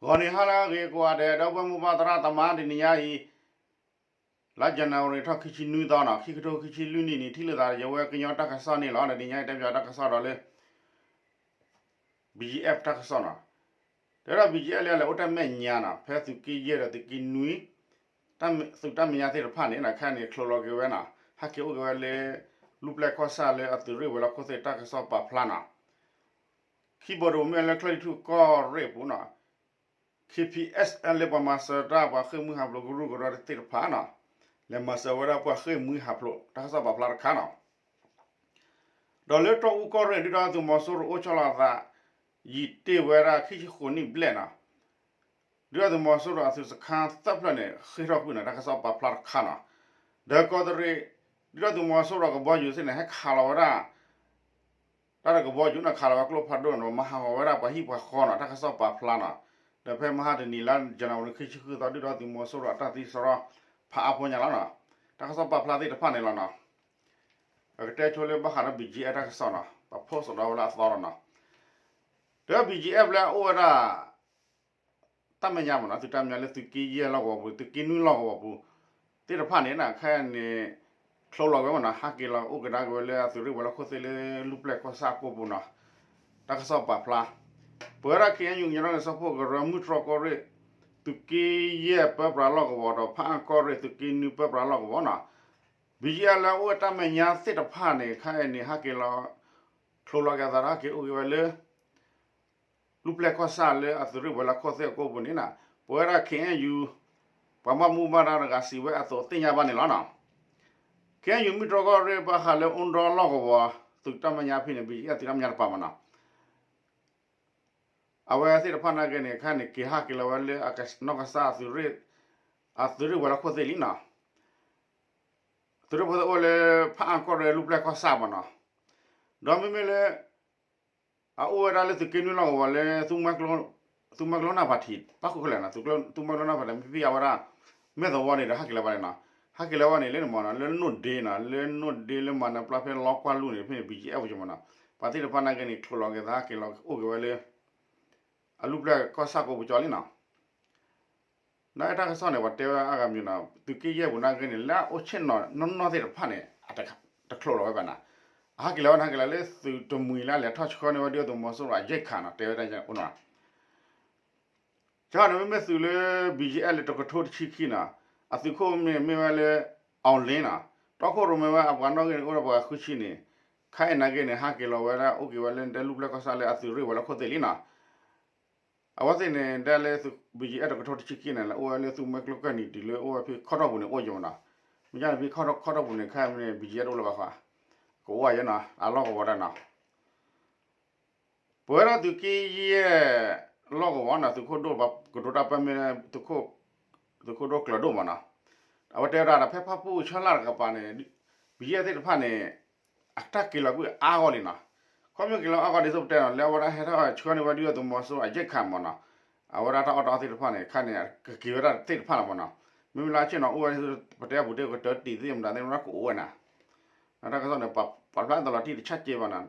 ဂီၤနံၤဟါလၢအဂ့ၤကိးဂၤဒဲး ဒီပုၢ်ဝဲၢ်မိၢ်ပၢ်သရၣ်သမါ တနံၤညါအံၤ လါ January ထီၣ်ခံဆံနွံသီနီၤ ခံကထိခံဆံလွံၢ်နံၣ်န့ၣ် ထံၣ်လိာ်သးယဝဲကညီတၢ်ကစီၣ်န့ၣ်လီၤ. တနံၤညါအံၤတဲပၠးတၢ်ကစီၣ်ဒီးလၢ BGF တၢ်ကစီၣ်နီၤ တဲဝဲဒၣ် BGF လၢအလဲၤအိၣ်တၢ်မဲာ်ညါနီၤ ဖဲသုးက့ယဲၢ်ဒီးသုးက့နွံ သုးတၢ်မဲာ်ညါသ့ၣ်တဖၣ်န့ၣ် ခဲအံၤန့ၣ် ချိးလီၤက့ၤဝဲနီၤ ဟဲက့ၤအိၣ်က့ၤဝဲလၢ လူၢ်ပျဲၢ်ကီၢ်ဆၣ်လၢအသုးရ့ၣ်ဝဲၤလီၢ်ခိၣ်သ့ၣ်တၢ်ကစီၣ်ပာ်ဖျါနီၤ ခံဘိးတဘိးမ့ၢ်လၢကၠီၣ်ထံးထူၣ်ကီၢ်ရ့ၣ်အပူၤနီၤ KPSN လၢပှၤမၤစၢၤတၢ်ပှၤဃ့ၢ်မှံဟးဖျိးကရူၢ်ကရၢသ့ၣ်တဖၣ်နီၤ လဲၤမၤစၢၤဝဲဒၣ်ပှၤဃ့ၢ်မှံဟးဖျိးတၢ်ကစီၣ်ပာ်ဖျါတခါနီၤ ဒီးလၢတီအူကီၢ်ရ့ၣ် ဒုၣ်ဒါသုးမီၤစိရိၤအိၣ်ဆီလီၤအသး ယံာ်တ့ၢ်ဝဲဒၣ်ခံဆံဃိးနံၣ်ဘျဲၣ်နီၤ ဒုၣ်ဒါသုးမီၤစိရိၤအသုးစခါသၢဖျၢၣ်န့ၣ် ဃ့ၢ်ထီၣ်ကွံာ်နီၤ တၢ်ကစီၣ်ပာ်ဖျါတခါနီၤ ဒီးကီးတရံး ဒုၣ်ဒါသုးမီၤစိရိၤကဘီယူၤသ့ၣ်န့ၣ် ဟဲခးလီၤဝဲဒၣ် တၢ်ဒီးကဘီယူၤန့ၣ် ခးလီၤဝဲကျိဖးဒိၣ်န့ၣ် မၤဟးဂီၤဝဲဒၣ်ပှၤဟံၣ်ပှၤဃီနီၤ တၢ်ကစီၣ်ပာ်ဖျါနီၤ ဒီးဖဲမဟါတနံၤလါ January ခံဆံဃုသီ ဒုၣ်ဒါသုးမီၤစိရိၤအတၢ်သံစရီ ဖးအါဖိညါလီၤနီၤ တၢ်ကစီၣ်ပာ်ဖျါသ့ၣ်တဖၣ်န့ၣ်လီၤနီၤ အကတဲဆိလၢဘၣ်ဃးဒီး BGF တၢ်ကစီၣ်နီၤ ပှၤ post ဒီးဝဲလၢအသီလီၤနီၤ ဒီး BGF လၢအအိၣ်ဝဲဒၣ် တၢ်မဲာ်ညါမ့ၢ်နီၤ သုးတၢ်မဲာ်ညါလၢသုးက့ယဲၢ်လီၢ်ကဝီၤပူၤ သုးက့နွံလီၢ်ကဝီၤပူၤ သ့ၣ်တဖၣ်န့ၣ် ခဲအံၤန့ၣ် ချိးလီၤက့ၤဝဲမ့ၢ်နီၤ ဟဲက့ၤလီၤအိၣ်ကဒါက့ၤဝဲလၢအသုးရ့ၣ်ဝဲၤလီၢ်ခိၣ်သ့ၣ်လၢလူၢ်ပျဲၢ်ကီၢ်ဆၣ်အကိာ်ပူၤနီၤ တၢ်ကစီၣ်ပာ်ဖျါ ပဝဲဒၣ် KNU ကညီဒီကစၢ်ဖိကရၢ မုၢ်တြီၢ်ကီၢ်ရ့ၣ် သုးက့ယဲၢ်ပၢပြးလီၢ်ကဝီၤဒီး ဖးအါကီၢ်ရ့ၣ် သုးက့နွံပၢပြးလီၢ်ကဝီၤနီၤ BGF လၢအအိၣ်ဝဲတၢ်မဲာ်ညါသ့ၣ်တဖၣ်န့ၣ် ခဲအံၤန့ၣ် ဟဲက့ၤလီၤ ချိးလီၤက့ၤအသးဒီးဟဲက့ၤအိၣ်က့ၤဝဲလၢ လူၢ်ပျဲၢ်ကီၢ်ဆၣ်လၢအသုးရ့ၣ်ဝဲၤလီၢ်ခိၣ်သ့ၣ်အကိာ်ပူၤန့ၣ်နီၤ ပဝဲဒၣ် KNU ပှၤဘၣ်မူဘၣ်ဒါတဂၤစံးဝဲအသိးသ့ၣ်ညါဘၣ်န့ၣ်လီၤနီၤ KNU မုၢ်တြီၢ်ကီၢ်ရ့ၣ်ဘၣ်ဃးလၢအူဒီလီၢ်ကဝီၤ သုးတၢ်မဲာ်ညါဖဲန့ၣ် BGF သုးတၢ်မဲာ်ညါတပၤမ့ၢ်နီၤ အဝဲသ့ၣ်တဖၣ်နာ်က့န့ၣ် ခဲအံၤန့ၣ် က့ၤဟးက့ၤလီၤဝဲလၢအနီၢ်ကစၢ် အသုးရ့ၣ်ဝဲၤလီၢ်ခိၣ်သ့ၣ်လံနီၤ သုးရ့ၣ်ဖိသ့ၣ်အိၣ်လၢ ဖးအါကီၢ်ရ့ၣ်လူၢ်ပျဲၢ်ကီၢ်ဆၣ်မ့ၢ်နီၤ ဒီးမ့မ့ၢ်လၢ အအိၣ်ဝဲဒၣ်လၢသုးက့နွံလီၢ်ကဝီၤလၢ သုးမွဲကျိနၢ်ဖးထံး ပၣ်ဃုာ်ခဲလၢာ်နီၤ သုးမွဲကျိနၢ်ဖးထံး မ့ၢ်ဖံအဝဲဒၣ် မဲၢ်သဝီန့ၣ်ဒီးဟဲက့ၤလီၤဘၣ်န့ၣ်နီၤ ဟဲက့ၤလီၤဝဲန့ၣ်လၢန့ၣ်မ့ၢ်နီၤ လၢနိၣ်ဒ့နီၤ လၢနိၣ်ဒ့လၢမၤနၢၤပျၢ်ဖဲလီကွၢ်လူၢ်န့ၣ် ဖဲန့ၣ် BGF မ့ၢ်နီၤ ပှၤသ့ၣ်တဖၣ်နာ်က့န့ၣ် ချိးလီၤက့ၤသးဟဲက့ၤလီၤအိၣ်က့ၤဝဲလၢ အလူၢ်ပျဲၢ်ကီၢ်ဆၣ်ကိးပူၤကၠီလံနီၤ နာ်က့တၢ်ကစီၣ်န့ၣ် ပှၤတဲဝဲအါဂၤမ့ၢ်နီၤ သုးက့ယဲၢ်ပူၤနာ်က့န့ၣ် လၢအအိၣ်ဆ့ၣ်နီၤနီၢ်နီၢ်သ့ၣ်တဖၣ်န့ၣ် တချိးလီၤဝဲဘၣ်နီၤ အဟဲက့ၤလီၤဝဲန့ၣ် ဟဲက့ၤလီၤလၢသုးတမှံၤလၢအလဲၤထီၣ်ဆှၢန့ၢ်ဝဲဒုၣ်ဒါသုးမီၤစိရိၤအရိက္ခာနီၤ တဲဝဲဒၣ်အိၣ်နီၤ ကန့ၣ်မ့မ့ၢ်သုးလၢ BGF လၢတကထိတဆံခံနီၤ အသုးခိၣ်မ့ၢ်မ့ၢ်ဝဲလၢ အောင်လင်းနီၤ တီခိၣ်ရိၣ်မဲဝဲအပှၤနီၣ်ဂံၢ်န့ၣ် အိၣ်ဒီးပှၤဃုဆံန့ၣ် ခဲအံၤနာ်က့န့ၣ် ဟဲက့ၤလီၤဝဲဒၣ်အိၣ်က့ၤဝဲလၢတဲလူၢ်ပျဲၢ်ကီၢ်ဆၣ်လၢအသုးရ့ၣ်ဝဲၤလီၢ်ခိၣ်သ့ၣ်လံနီၤ အဝဲသ့ၣ်န့ၣ် ဒ်လၢ BGF တကထိတဆံခံန့ၣ် အိၣ်ဝဲလၢသုးမွဲကျိကၢၢ်နံၤတုၤလၢအိၣ်ဝဲဖဲခီၣ်ထီၣ်ပူၤန့ၣ် အိၣ်ယိာ်နီၤ မ့ၢ်ကန့ၣ်ဖဲခီၣ်ထီၣ်ပူၤန့ၣ် ခဲအံၤန့ၣ် BGF တအိၣ်လၢၤဘၣ်ဃီ ကအိၣ်ဝဲယဲနီၤ အလီၢ်ကဝီၤတၢ်နီၤ ပဝဲဒၣ်သုးက့ယဲၢ်လီၢ်ကဝီၤနီၤ သုးခိၣ်ဒိၣ်ပှၤကတိၤတၢ်ပၢမ့ၢ် သုးခိၣ်ဒိၣ်ကျၢၤဒိၣ်မ့ၢ်နီၤ အဝဲတဲဝဲဒၣ်ဒီးဖဲဖၣ်ပူၣ်ဆၢလၢ်တကပၤန့ၣ် BGF သ့ၣ်တဖၣ်န့ၣ် အတၢ်က့ၤလီၤကွံာ်အါဂီၢ်လံနီၤ ခီဖျိက့ၤလီၤအါဂီၢ်ဒ်သိးပတဲနီၤ လၢအဝဲဒၣ်ဟဲထီၣ်ဆှၢန့ၢ်ဝဲဒုၣ်ဒါသုးမီၤစိရိၤအရိက္ခာမ့ၢ်နီၤ အဝဲဒၣ်တၢ်အီၣ်တၢ်အီသ့ၣ်တဖၣ်န့ၣ် ခါန့ၣ် ကက့ၤဝဲဒၣ်သ့ၣ်တဖၣ်လီၤမ့ၢ်နီၤ မ့မ့ၢ်လၢအဆ့ၣ်နီၤအိၣ်ဝဲ ပတဲအပူၤတ့ၢ်ကတၢၢ်တံၢ်သ့ၣ်မတၤသ့ၣ်မတၤကအိၣ်ဝဲနီၤ တၢ်ကစီၣ်န့ၣ် ပာ်ဖျါသလီၤတံၢ်တဆၢကဲးဘၣ်နီၤ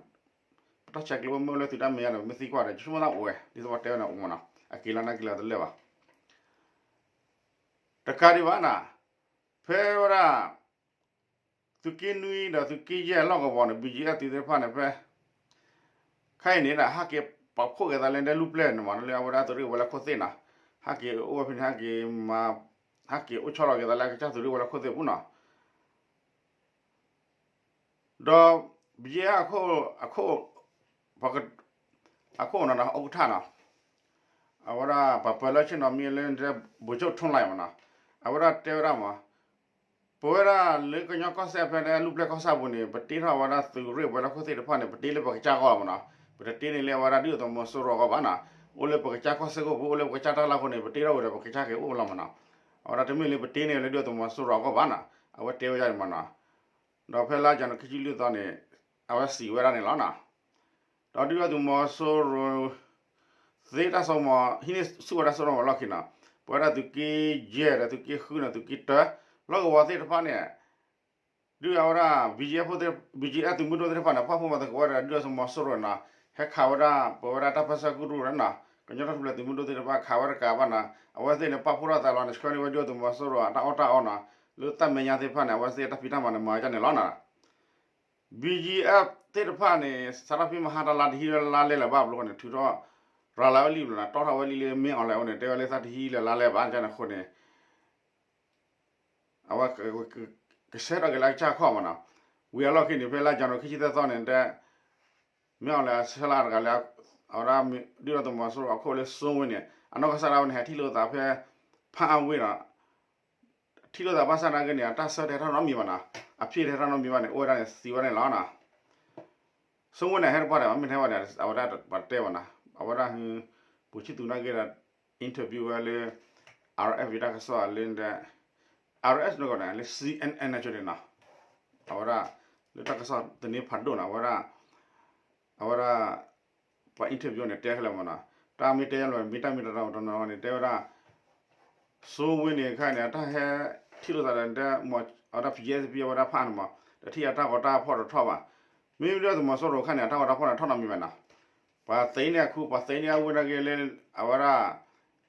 ပတၢ်ဆဲးကျိးမ့ၢ်အိၣ်လၢသုးတၢ်မဲာ်ညါဒီး မ့ၢ်သံကွၢ်ဒီး ဆိကမိၣ်သးအိၣ်ဝဲ ဒ်သိးပတဲဝဲန့ၣ်အိၣ်မ့ၢ်နီၤ အက့ၤလီၤနက့ၤလီၤတလၢာ်ဘၣ် တကးဒံးဘၣ်နီၤ ဖဲဝဲဒၣ် သုးက့နွံဒီးသုးက့ယဲၢ်လီၢ်ကဝီၤန့ၣ် BGF သုးသ့ၣ်တဖၣ်န့ၣ်ဖဲ ခဲအံၤန့ၣ်ဒီး ဟဲက့ၤပာ်ဖှိၣ်က့ၤသးလၢဒဲလူၢ်ပျဲၢ်န့ၣ်မ့ၢ်နီၤ လၢအဝဲဒၣ်သုးရ့ၣ်ဝဲၤလီၢ်ခိၣ်သ့ၣ်နီၤ ဟဲက့ၤအိၣ်ဝဲဖဲန့ၣ် ဟဲက့ၤမၤ ဟဲက့ၤအိၣ်ဆီလီၤက့ၤသးလၢအကစၢ်သုးရ့ၣ်ဝဲၤလီၢ်ခိၣ်သ့ၣ်ပူၤနီၤ ဒီး BGF အခိၣ် ပက အခိၣ်နီၤ ဥက္ကဋ္ဌနီၤ အဝဲဒၣ်ပှၤပၢၤလၢဆ့ၣ်နီၤမ့ၢ်လၢ ဗိုလ်ချုပ်ထွန်းလှိုင်မ့ၢ်နီၤ အဝဲဒၣ်တဲဝဲဒၣ်မ့ၢ် ပဝဲဒၣ်လၢကညီကီၢ်စဲၣ်ဖဲန့ၣ် လူၢ်ပျဲၢ်ကီၢ်ဆၣ်ပူၤန့ၣ် ပတ့ထီၣ်ဝဲဒၣ်သုးရ့ၣ်ဝဲၤလီၢ်ခိၣ်သ့ၣ်တဖၣ်န့ၣ် ပတ့လၢပကစၢ်ဂီၢ်မ့ၢ်နီၤ ပတတ့န့ၢ်လၢအဝဲဒၣ်ဒုၣ်ဒါသုးမီၤစိရိၤအဂီၢ်ဘၣ်နီၤ အိၣ်လၢပကစၢ်ကီၢ်စဲၣ်ခိၣ်ပူၤ အိၣ်လၢပကစၢ်တၢ်လီၢ်အဃိန့ၣ် ပတ့ထီၣ်ဝဲဒီးပကစၢ်က့ၤအိၣ်လီၤမ့ၢ်နီၤ အဝဲဒၣ်တမ့ၢ်လၢပတ့န့ၢ်လၢဒုၣ်ဒါသုးမီၤစိရိၤအဂီၢ်ဘၣ်နီၤ အဝဲတဲဝဲဒၣ်န့ၣ်မ့ၢ်နီၤ ဒီးဖဲလါယနူၤခံဆံလွံၢ်သီန့ၣ် အဝဲစံးဝဲဒၣ်န့ၣ်လီၤနီၤ ဒီးဒုၣ်ဒါသုးမီၤစိရိၤ သ့တၢ်စိကမီၤ ဟံးန့ၢ်ဆူၣ်ဝဲဒၣ်စိကမီၤလီၢ်ခံနီၤ ပဝဲဒၣ်သုးက့ယဲၢ်ဒီးသုးက့ဃုန့ၣ် သုးက့တၢ လီၢ်ကဝီၤသ့ၣ်တဖၣ်န့ၣ် ဒုၣ်ဒါဝဲဒၣ် BGF ဖိသ့ၣ် BGF သုးမုၢ်ဒိၣ်သ့ၣ်တဖၣ်န့ၣ် ပာ်ဖှိၣ်မၤသကိးဝဲဒၣ်ဒုၣ်ဒါသုးမီၤစိရိၤနီၤ ဟဲခးဝဲဒၣ် ပဝဲဒၣ်တၢ်ပၢဆှၢကရူၢ်န့ၣ်နီၤ ကညီတၢ်ထူၣ်ဖျဲးသုးမုၢ်ဒိၣ်သ့ၣ်တဖၣ်ခးဝဲတကးဘၣ်နီၤ, အဝဲသ့ၣ်န့ၣ် ပာ်ဖှိၣ်ထီၣ်သးလီၤန့ၣ် ဆှၢန့ၢ်ဝဲဒုၣ်ဒါသုးမီၤစိရိၤအတၢ်အီၣ်တၢ်အီနီၤ, လၢတၢ်မဲာ်ညါသ့ၣ်တဖၣ်န့ၣ် အဝဲသ့ၣ်တၢ်ဖံးတၢ်မၤန့ၣ် မၤဒ်န့ၣ်လီၤနီၤ. ဘံၣ်ကၠံၣ်အဲၣ်ၣ်သ့ၣ်တဖၣ်န့ၣ် စးထီၣ်ဖဲမဟါတလါတဟံးလၢလါလဲလၢၤဘၣ်အဘျီဃီန့ၣ် ထုးထီၣ်ရၤလီၤဝဲလံဘျီနီၤ, တီၢ်ထီၣ်ဝဲလံလၢမ့ၢ်အီၤလဲၣ်အအိၣ်န့ၣ် တဲဝဲလၢသးတဟံးလၢၤလါလဲဘၣ်န့ၣ်အဃိန့ၣ် အဝဲ ကဆှၢထီၣ်က့ၤလၢကစၢ်ခီၣ်မးနီၤ. ဝံၤအလီၢ်ခံန့ၣ် ဖဲလါယနူၤခံဆံသၢသီန့ၣ် တဲ မ့ၢ်အီၤလဲၣ်အဆၢလၢတဂၤလၢ အဝဲဒၣ် ဒုၣ်ဒါသုးမီၤစိရိၤအခိၣ်လၢစိဝ့န့ၣ် အနီၢ်ကစၢ်ဒၣ်ဝဲန့ၣ် ဟဲထံၣ်လိာ်သးဖဲ ဖၣ်အဝ့ၢ်ဒီး ထံၣ်လိာ်သးဘၣ်ဆၣ်နာ်က့န့ၣ် အတၢ်ဆၢတဟဲထီၣ်နီတမံၤဘၣ်နီၤ, အဖံၣ်တဟဲထီၣ်နီတမံၤဘၣ်န့ၣ် အိၣ်ဝဲဒၣ်န့ၣ် သံဝဲဒၣ်န့ၣ်လီၤနီၤ. စိဝ့န့ၣ် ဟဲတပှၢ်ဒီး မ့ၢ်ထဲဝဲန့ၣ် အဝဲဒၣ်ပှၤတဲဘၣ်နီၤ, အဝဲဒၣ် ပူၤဆံသူနာ်က့ဒီး interview ဝဲလၢ R F တၢ်ကစီၣ်လၢ R F န့ၣ် လၢ C N N န့ၣ်နီၤ, အဝဲဒၣ် လၢတၢ်ကစီၣ်သန့ဖးဒိၣ်နီၤ, အဝဲဒၣ် အဝဲဒၣ် ပှၤ interview န့ၣ် တဲခဲလၢာ်မးနီၤ, တၢ်မ့ၢ်တဲလၢ မ့ၢ်တၢ်မ့ၢ်တၢ်တီတနီၤန့ၣ် တဲဝဲဒၣ် စိဝ့န့ၣ်ခါန့ၣ် အတၢ်ဟဲထံၣ်လိာ်သးဒီး အဝဲဒၣ် P S P အဝဲဒၣ်ဖၣ်န့ၣ်မး တထံၣ်အတၢ်ဂီၤတၢ်ဖီၣ်တထီၣ်ဘၣ်. မ့မ့ၢ်ဒုၣ်ဒါသုးမီၤစိရိၤခါန့ၣ် အတၢ်ဂီၤတၢ်ဖီၣ်န့ၣ်ထီၣ်နီတမံၤဘၣ်နီၤ, ပှၤသ့န့ၢ်အခူ ပှၤသ့န့ၢ်အဝ့ၢ်နာ်က့လၢ အဝဲဒၣ်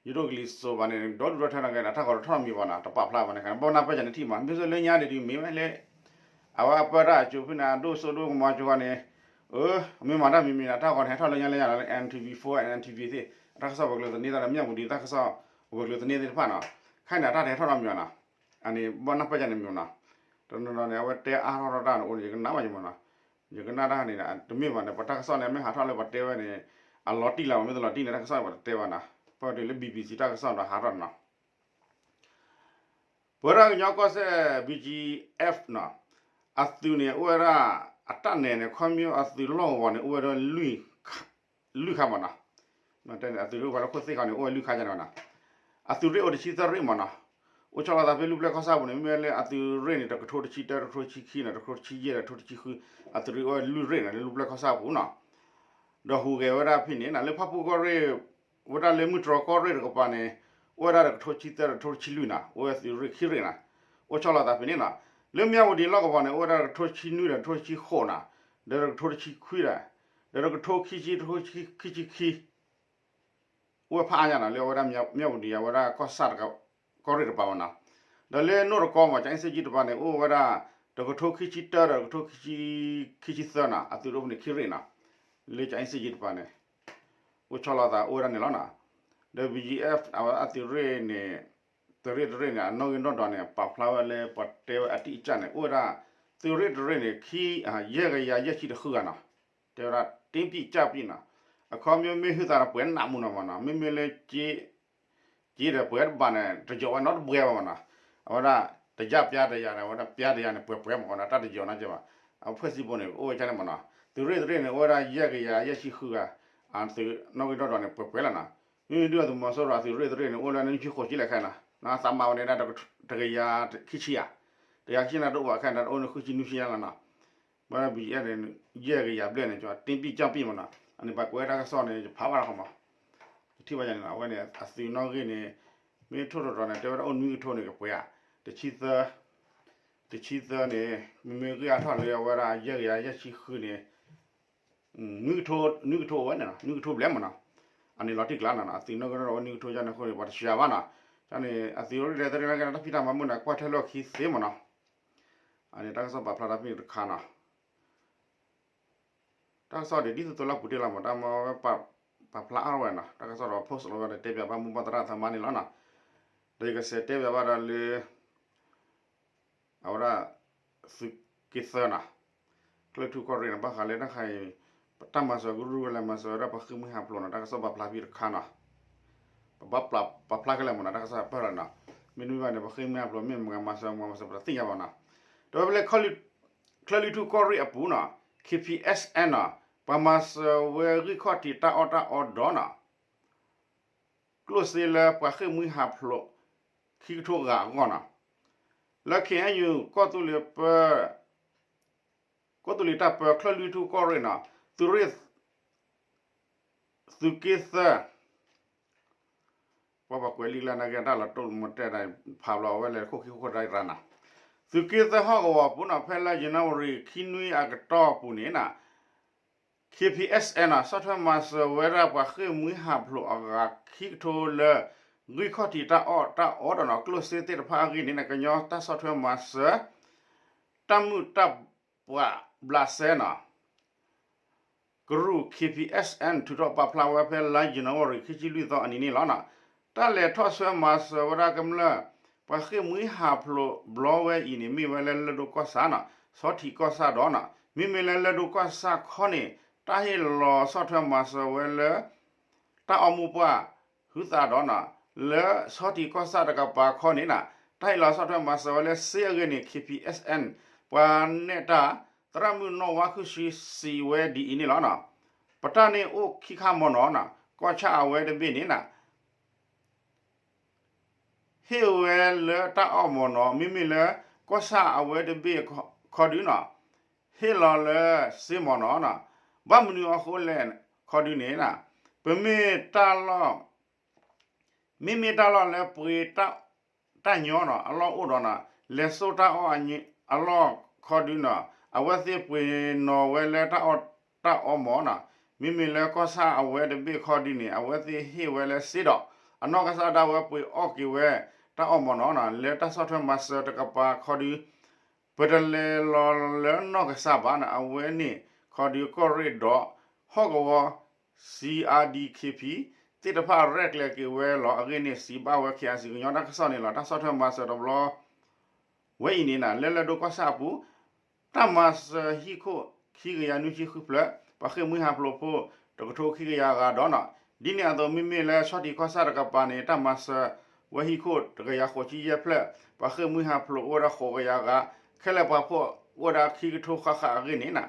ယိၤဒိၣ်ကလံၤစိးဘၣ်န့ၣ် ဒီဒူၣ်ဒီထၢနာ်က့ အတၢ်ဂီၤတထီၣ်နီတမံၤဘၣ်နီၤ, တပာ်ဖျါဘၣ်န့ၣ် ဘၣ်နၢ်ပၢၢ်ကန့ၣ်ထံၣ်မး မ့ၢ်လၢညါဒ်ဒ်မ့ၢ်ဝဲလၢ အဝဲအပၢတၢ်အစိၤဖဲန့ၣ် အဒိၣ်စိဒိၣ်ကမီၤကီန့ၣ်, အၢ မ့ၢ်မၤတၢ်မံၤမံၤန့ၣ် တၢ်ဂီၤန့ၣ် ဟဲထီၣ်လၢညါလၢညါလီၤ လၢ N T V four and N T V သ့ၣ် တၢ်ကစီၣ်ပှၤကလုာ်သန့သ့ၣ်ဒီး မၠၣ်ဝတံၤတၢ်ကစီၣ်ပှၤကလုာ်သန့သ့ၣ်တဖၣ်နီၤ, ခါန့ၣ် အတၢ်တဟဲထီၣ်နီတမံၤဘၣ်နီၤ, အန့ၣ် ဘၣ်နၢ်ပၢၢ်ကန့ၣ်မ့ၢ်နီၤ, တနီၤနီၤန့ၣ် အဝဲတဲအါထီၣ်ထီၣ်တၢ်န့ၣ် အိၣ်န့ၣ် ယကနၣ်ဘၣ်ယမ့ၢ်နီၤ, ယကနၣ်တၢ်န့ၣ် တမ့ၢ်ဘၣ်န့ၣ် ပှၤတၢ်ကစီၣ်န့ၣ် မ့ၢ်ဟးထီၣ်လၢပှၤတဲဝဲန့ၣ် အလီၤတံၢ်လၢၤဘၣ် မ့ၢ်တလီၤတံၢ်န့ၣ် တၢ်ကစီၣ်န့ၣ် ပှၤတတဲဘၣ်နီၤ, ပှၤတုၤလၢ B B C တၢ်ကစီၣ်ဒီးဟးထီၣ်နီၤ ပဝဲဒၣ်ကညီကီၢ်စဲၣ် B G F နီၤ, အသုးန့ၣ် အိၣ်ဝဲဒၣ် အတၢ်နဲၣ်န့ၣ် ခီမ့ၢ်အသုးလီၢ်ကဝီၤန့ၣ် အိၣ်ဝဲဒၣ် လွံၢ်ခါမးနီၤ, အသုးရ့ၣ်ဝဲလၢခိၣ်သ့ၣ်ခီန့ၣ် အိၣ်ဝဲလွံၢ်ခါန့ၣ်နီၤ, အသုးရ့ၣ်အိၣ်တဆံသၢရ့ၣ်မးနီၤ, အိၣ်ဆီလီၤသးဖဲလူၢ်ပျဲၢ်ကီၢ်ဆၣ်ပူၤန့ၣ် မ့ၢ်လၢအသုးရ့ၣ်န့ၣ် တကထိတဆံတၢ တကထိတဆံခံနီၤ တကထိတဆံယဲၢ်ဒီး တကထိတဆံဃု, အသုးရ့ၣ်အိၣ်ဝဲလွံၢ်ရ့ၣ်နီၤ လၢလူၢ်ပျဲၢ်ကီၢ်ဆၣ်ပူၤနီၤ ဒီးဟူးဂဲၤဝဲဒၣ်ဖဲန့ၣ်နီၤ လၢဖၣ်ပူၣ်ကီၢ်ရ့ၣ် ဝဲဒၣ်လၢမုၢ်တြီၢ်ကီၢ်ရ့ၣ်တကပၤန့ၣ် အိၣ်ဝဲဒၣ်တကထိဆံသၢဒီးတကထိဆံလွံၢ်နီၤ အိၣ်ဝဲသုးရ့ၣ်ခံရ့ၣ်နီၤ အိၣ်ဆီလီၤသးဖဲန့ၣ်နီၤ လၢမၠၣ်ဝတံၤလီၢ်ကဝီၤန့ၣ် အိၣ်ဝဲဒၣ်တကထိဆံနွံဒီးတကထိဆံဃိးနီၤ ဒီးတကထိတဆံခွံဒီး ဒီးတကထိခံဆံ တကထိခံဆံခံ အိၣ်ဝဲဖးအါညါနီၤ လၢအဝဲဒၣ်မၠၣ်ဝတံၤအဝဲဒၣ်ကီၢ်ဆၣ်တက ကီၢ်ရ့ၣ်တကပၤမးနီၤ ဒီးလၢနိၣ်တကီမး ကၠၣ်အ့စ့ၣ်ကၠံတကပၤန့ၣ် အိၣ်ဝဲဒၣ် တကထိခံဆံတၢဒီးတကထိခံဆံ ခံဆံသၢနီၤ အသုးရ့ၣ်အိၣ်ဖဲန့ၣ်ခံရ့ၣ်နီၤ လၢကၠၣ်အ့စ့ၣ်ကၠံတကပၤန့ၣ် အိၣ်ဆီလီၤသးအိၣ်ဝဲဒၣ်န့ၣ်လီၤနီၤ ဒီး B G F အဝဲအသုးရ့ၣ်န့ၣ် သုးရ့ၣ်တရ့ၣ်န့ၣ် အနီၣ်ဂံၢ်နီၣ်ဒွးန့ၣ် ပာ်ဖျါဝဲလၢပှၤတဲဝဲအတိအကျန့ၣ် အိၣ်ဝဲဒၣ် သုးရ့ၣ်တရ့ၣ်န့ၣ် ခံ ယဲၢ်ကယၤယဲၢ်ဆံတဃုဂၤနီၤ တဲဝဲဒၣ် တင်းပြည့်ကျပ်ပြီနီၤ အခီပညီမ့ၢ်ဟုသးဒီးပှဲၤနးမူနီၤမးနီၤ မ့မ့ၢ်လၢ က့ဒီးပှဲၤတဘၣ်န့ၣ် တယီၤဝဲနီတဘှဲဘၣ်မးနီၤ အဝဲဒၣ် တယၢ်ပျါတယၢ်န့ၣ် အဝဲဒၣ်ပျါတယၢ်န့ၣ် ပှဲၤပှဲၤမးနီၤ တၢ်တယီၤနီကဲဘၣ် အဖှဲၣ်စံးဘိန့ၣ် အိၣ်ဝဲဒၣ်န့ၣ်မးနီၤ သုးရ့ၣ်တရ့ၣ်န့ၣ် အိၣ်ဝဲဒၣ်ယဲၢ်ကယၤယဲၢ်ဆံဃုဂၤ အသုးနီၣ်ဂံၢ်နီၣ်ဒွးန့ၣ် ပှဲၤပှဲၤလီၤနီၤ မ့မ့ၢ်ဒုၣ်ဒါသုးမီၤစိရိၤအသုးရ့ၣ်တရ့ၣ်န့ၣ် အိၣ်လၢနွံဆံဃိးဆံလဲၣ်ခဲနီၤ သးမၤဝဲန့ၣ်ဒၣ် တကယၤခံဆံဧါ တကယၤခံဆံန့ၣ်တအိၣ်ဘၣ်ခဲန့ၣ် အိၣ်န့ၣ်ဃုဆံနွံဆံလီၤနီၤ ဘၣ်ဒီး B G F န့ၣ် ယဲၢ်ကယၤဘျဲၣ်န့ၣ် ကၠီတင်းပြည့်ကျပ်ပြီမးနီၤ အန့ၣ်ပှၤကွဲးတၢ်ကစီၣ်န့ၣ် ယဖးဘၣ်တခီမး ယထံၣ်ဘၣ်ယၤန့ၣ် အဝဲန့ၣ် အသုးနီၣ်ဂံၢ်န့ၣ် မ့ၢ်ထိၣ်တရီၤတရီၤန့ၣ် တဲဝဲဒၣ်အိၣ်နွံကထိန့ၣ် ကပှဲၤဧါ တဆံသၢ တဆံသၢန့ၣ် မ့မ့ၢ်ဂံၢ်အါထီၣ်လၢအဝဲဒၣ်ယဲၢ်ကယၤယဲၢ်ဆံဃုန့ၣ် နွံကထိ နွံကထိအိၣ်ဝဲန့ၣ်နီၤ နွံကထိဘျဲၣ်မးနီၤ အန့ၣ်လီၤတံၢ်ကျါနီၤ အသုးနီၣ်ဂံၢ်နီၣ်ဒွးအိၣ်နွံကထိယါန့ၣ်အဃိန့ၣ် ပှၤတဆှၢဘၣ်နီၤ ကန့ၣ် အသုးရ့ၣ်တရ့ၣ်လၢကဲ တၢ်ဖံးတၢ်မၤမုၢ်န့ၣ် ကွၢ်ထွဲလီၢ်ခံသ့မးနီၤ အန့ၣ်တၢ်ကစီၣ်ပာ်ဖျါတၢ်ဖဲန့ၣ်တခါနီၤ တၢ်ကစီၣ်ဒ် ဒ်သိးသိးလၢပူၤတ့ၢ်လီၤမး တၢ်မ့ၢ်ဝဲ ပာ်ဖျါအါထီၣ်ဝဲနီၤ တၢ်ကစီၣ်ဒီး post လီၤဝဲဒီးတဲပၠးဘၣ်မိၢ်ပၢ်သရၣ်သမါန့ၣ်လီၤနီၤ ဒီးယကစးတဲပၠးဘၣ်ဒီးလၢ အဝဲဒၣ် သုးက့သၢနီၤ ကၠဲၢ်ထူၣ်ကီၢ်ရ့ၣ်န့ၣ် ဘၣ်ဃးလၢတၢ်ခါအံၤ ပတၢ်မၤစၢၤကရူၢ်ကလဲၤမၤစၢၤဝဲဒၣ်ပှၤဃ့ၢ်မှံဟးဖျိးနီၤ တၢ်ကစီၣ်ပာ်ဖျါဖဲတခါနီၤ ပဘၣ်ပာ်ဖျါခဲလၢာ်မးနီၤ တၢ်ကစီၣ်ပၢၢ်လီၤနီၤ မ့တမ့ၢ်ဘၣ်န့ၣ် ပှၤဃ့ၢ်မှံဟးဖျိးမ့ၢ်မတၤမၤစၢၤ မတၤမၤစၢၤ ပတသ့ၣ်ညါဘၣ်နီၤ ဒီးဖဲလၢ ကၠဲၢ်လွံၢ်ထူၣ်ကီၢ်ရ့ၣ်အပူၤနီၤ K P S N နီၤ ပှၤမၤစၢၤဝဲဂံၢ်ခီၣ်ထံးတၢ်အီၣ်တၢ်အီဒီးနီၤ ကျိၣ်စ့လၢပှၤဃ့ၢ်မှံဟးဖျိး ခံကထိဂၤအဂီၢ်နီၤ လၢ K N U ကီၢ်သူလ့ၤပၢ ကီၢ်သူလ့ၤတၢ်ပၢ ကၠဲၢ်လွံၢ်ထူၣ်ကီၢ်ရ့ၣ်နီၤ သုးရ့ၣ် သုးက့သၢ ပှၤပှၤကွဲးလံာ်လၢနာ်က့ တၢ်လီၤတိၢ်မတဲဒၣ် ဖးဘျီဝဲလဲၣ်ခိၣ်ခံခိၣ်တၢ်ရၤနီၤ သုးက့သၢဟီၣ်ကဝီၤပူၤနီၤ ဖဲလါယနူၤအါရံၤ ခံနွံအကတီၢ်ပူၤန့ၣ်နီၤ K P S N နီၤ ဆီၣ်ထွဲမၤစၢၤဝဲဒၣ်ပှၤဃ့ၢ်မှံဟးဖျိးအဂၤခံကထိလၢ ဂံၢ်ခီၣ်ထံးတၢ်အီၣ်တၢ်အီဒီးနီၤ ကျိၣ်စ့သ့ၣ်တဖၣ်အဂ့ၢ်န့ၣ် ကညီတၢ်ဆီၣ်ထွဲမၤစၢၤ တၢ်မုာ်တၢ်ပှၢ်ဘျးစဲနီၤ ကရူၢ် K P S N ထုးထီၣ်ပာ်ဖျါဝဲဖဲလါယနူၤအါရံၤ ခံဆံလွံၢ်သီအနံၤန့ၣ်လီၤ. တၢ်လဲၤထီၣ်ဆှၢမၤစၢၤဝဲဒၣ်ကမျၢၢ် ပှၤဃ့ၢ်မှံဟးဖျိးဘျီဝဲအံၤန့ၣ် မ့ၢ်ဝဲလၢလၢၢ်ဒိၣ်ကီၢ်ဆၣ်နီၤ ဆီထံးကီၢ်ဆၣ်ဒီးနီၤ မ့မ့ၢ်လၢလၢၢ်ဒိၣ်ကီၢ်ဆၣ်ခီန့ၣ် တၢ်ဟ့ၣ်လီၤဆီၣ်ထွဲမၤစၢၤဝဲလၢ တၢ်အီၣ်မိၢ်ပှၢ် ဟုသးဒီးနီၤ လၢဆီထံးကီၢ်ဆၣ်တကပၤခီန့ၣ်နီၤ တၢ်ဟ့ၣ်လီၤဆီၣ်ထွဲမၤစၢၤဝဲလၢ စ့အဂ့ၢ်န့ၣ် K P S N ပှၤနဲၣ်တၢ် သရၣ်မုၣ်နီၢ်ဝါခုၣ်ဆှံ စံးဝဲဒ်အံၤန့ၣ်လီၤ. ပတၢ်န့ၣ်အိၣ်ခံခါမ့ၢ်နီၤနီၤ ကီၢ်ဆၣ်အဝဲတဘ့ၣ်န့ၣ်နီၤ ဟ့ၣ်ဝဲလၢတၢ်အီၣ်မ့ၢ်နီၤ မ့မ့ၢ်လၢကီၢ်ဆၣ်အဝဲတဘ့ၣ်ခီဒုနီၤ ဟ့ၣ်လီၤလၢစ့မ့ၢ်နီၤနီၤ ဘၣ်မနုၤအဃိလဲၣ်ခီဒုန့ၣ် ပမ့ၢ်တၢ်လီၢ် မ့မ့ၢ်တၢ်လီၢ်လၢပှ့ၤ တၢ်ညီနီၤ အလီၢ်အိၣ်ဒီးနီၤ လဲၤစိတၢ်အီၣ်အလီၢ်ခီဒုနီၤ အဝဲသ့ၣ်ပှ့ၤနီၤဝဲလၢတၢ်အီၣ်တၢ်အီမ့ၢ်နီၤ မ့မ့ၢ်လၢကီၢ်ဆၣ်အဝဲတဘ့ၣ်ခီဒုန့ၣ် အဝဲသ့ၣ်ဟ့ၣ်ဝဲလၢစ့ဒီး အနီၢ်ကစၢ်ဒၣ်ဝဲပှ့ၤအီၣ်က့ၤဝဲ တၢ်အီၣ်မ့ၢ်နီၤနီၤ လၢတၢ်ဆီၣ်ထွဲမၤစၢၤတကပၤခီဒု ပတလဲၤလီၤလၢနီၢ်ကစၢ်ဘၣ်နီၤ အဝဲန့ၣ်ခီဒုကီၢ်ရ့ၣ်ဒီး ဟီၣ်ကဝီၤ C R D K P သ့ၣ်တဖၣ်ရဲၣ်ကျဲၤက့ၤဝဲလီၤအဂ့ၢ်န့ၣ် စံးဘၣ်ဝဲ K I C ကညီတၢ်ကစီၣ်န့ၣ်လီၤ. တၢ်ဆီၣ်ထွဲမၤစၢၤတဘျီ ဝဲအံၤန့ၣ်နီၤ လၢလၢၢ်ဒိၣ်ကီၢ်ဆၣ်အပူၤ တၢ်မၤစၢၤဟံၣ်ခိၣ် ခံကယၤနွံဆံဃုဖျၢၣ် ပှၤဃ့ၢ်မှံဟးဖျိးဖိ တကထိခံကယၤဂၤဒီးနီၤ ဒ်န့ၣ်အသိး မ့မ့ၢ်လၢဆီထံးကီၢ်ဆၣ်တကပၤန့ၣ် တၢ်မၤစၢၤဝဲဟံၣ်ခိၣ်တကယၤဃိးဆံယဲၢ်ဖျၢၣ် ပှၤဃ့ၢ်မှံဟးဖျိးအိၣ်ဝဲဒၣ်ဃိးကယၤဂၤ ခဲလၢာ်ပှၤဖှီၣ်အိၣ်ဝဲဒၣ်ခံကထိဃၣ်ဃၣ်အဂ့ၢ်န့ၣ်နီၤ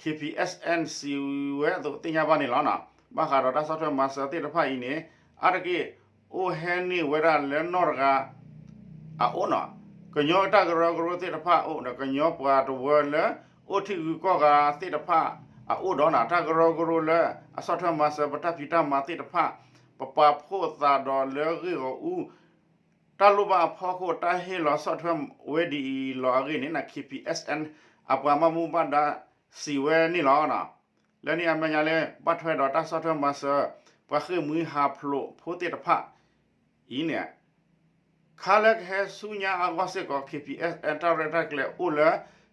K P S N စံးဝဲအသိးသ့ၣ်ညါဘၣ်န့ၣ်လီၤနီၤ. ဘၣ်ဃးဒီးတၢ်ဆီၣ်ထွဲမၤစၢၤသ့ၣ်တဖၣ်အံၤန့ၣ် အါတက့ၢ်အိၣ်ဟဲန့ၢ်ဝဲဒၣ်လၢနီၢ်တဂၤအအိၣ်နီၤ. ကညီတၢ်ကရၢကရိသ့ၣ်တဖၣ်အအိၣ်ဒီး ကညီပှၤတဝၢလၢအိၣ်ထံဂုၤကီၢ်ဂၤသ့ၣ်တဖၣ်အအိၣ်ဒီးနီၤ တၢ်ကရၢကရိလၢအဆီၣ်ထွဲမၤစၢၤပတၢ်ဖံးတၢ်မၤသ့ၣ်တဖၣ် ပပာ်ဖှိၣ်သးဒီးလၢအဂ့ၢ်ဂီၢ်အူ တၢ်လိၣ်ဘၣ်အဖီခိၣ် တၢ်ဟ့ၣ်လီၤဆီၣ်ထွဲဝဲဒ်အံၤလီၤအဂ့ၢ်န့ၣ်နီၤ K P S N အပှၤဘၣ်မူဘၣ်ဒါစံးဝဲန့ၣ်လီၤ. လၢန့ၣ်အမဲာ်ညါလၢ ဘၣ်ထွဲဒီးတၢ်ဆီၣ်ထွဲမၤစၢၤ ပှၤဃ့ၢ်မှံဟးဖျိးဖိသ့ၣ်တဖၣ်အံၤန့ၣ် ခါလၢကဟဲဆူညါအဂီၢ်စ့ၢ်ကီး K P S N တၢ်ရဲၣ်တၢ်ကျဲၤအိၣ်လၢ